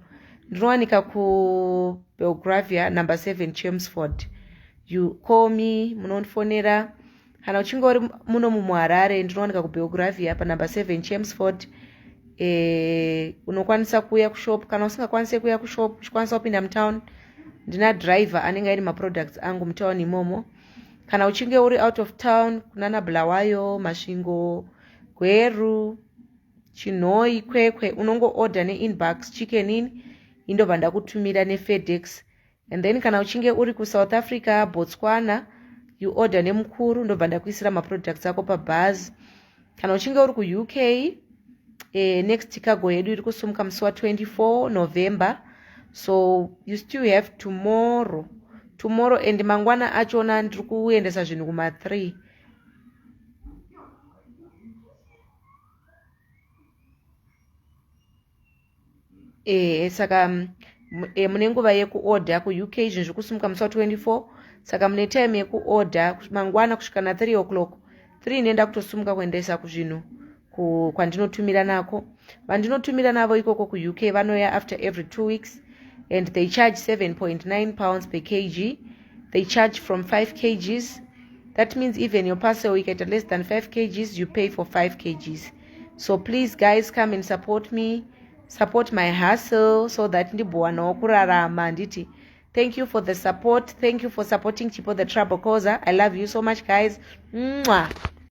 Ndinowanika ku Belgravia number 7 Chelmsford. You call me munondifonera kana uchinge uri muno mumuharare ndinowanika kubelgravia panumber 7 chelmsford e, unokwanisa kuuya kushop kana usingakwanise kuuya kushop uchikwanisa kupinda mutown ndina driver anenge aine maproducts angu mutown imomo. Kana uchinge uri out of town kunana Bulawayo, Masvingo, Gweru, Chinhoyi, Kwekwe, unongo order neinbox Chicken Inn, indobva ndakutumira neFedex. And then kana uchinge uri kuSouth Africa, Botswana, you order nemukuru, ndobva ndakuisira maproducts ako pabhazi. Kana uchinge uri kuUK, next cargo yedu iri kusumuka musi wa24 November, so you still have tomorrow and mangwana achona. Ndiri kuendesa zvinhu kuma3. Saka mune nguva yekuorder kuUK. Zvinhu zviri kusumuka musi wa24, saka mune time yekuorder mangwana kusvika na3 o'clock. 3 inoenda kutosumuka kuendesa kuzvinhu kwandinotumira nako. Vandinotumira navo ikoko kuUK vanoya after every 2 weeks and they charge £7.9 per kg. They charge from 5 kgs. That means even your parcel ikaita less than 5 kgs, you pay for 5 kgs. So please guys, come and support me, support my hustle so that ndimbowanawo kurarama, handiti? Thank you for the support. Thank you for supporting Chipo the Trouble Causer. I love you so much, guys. Mwah.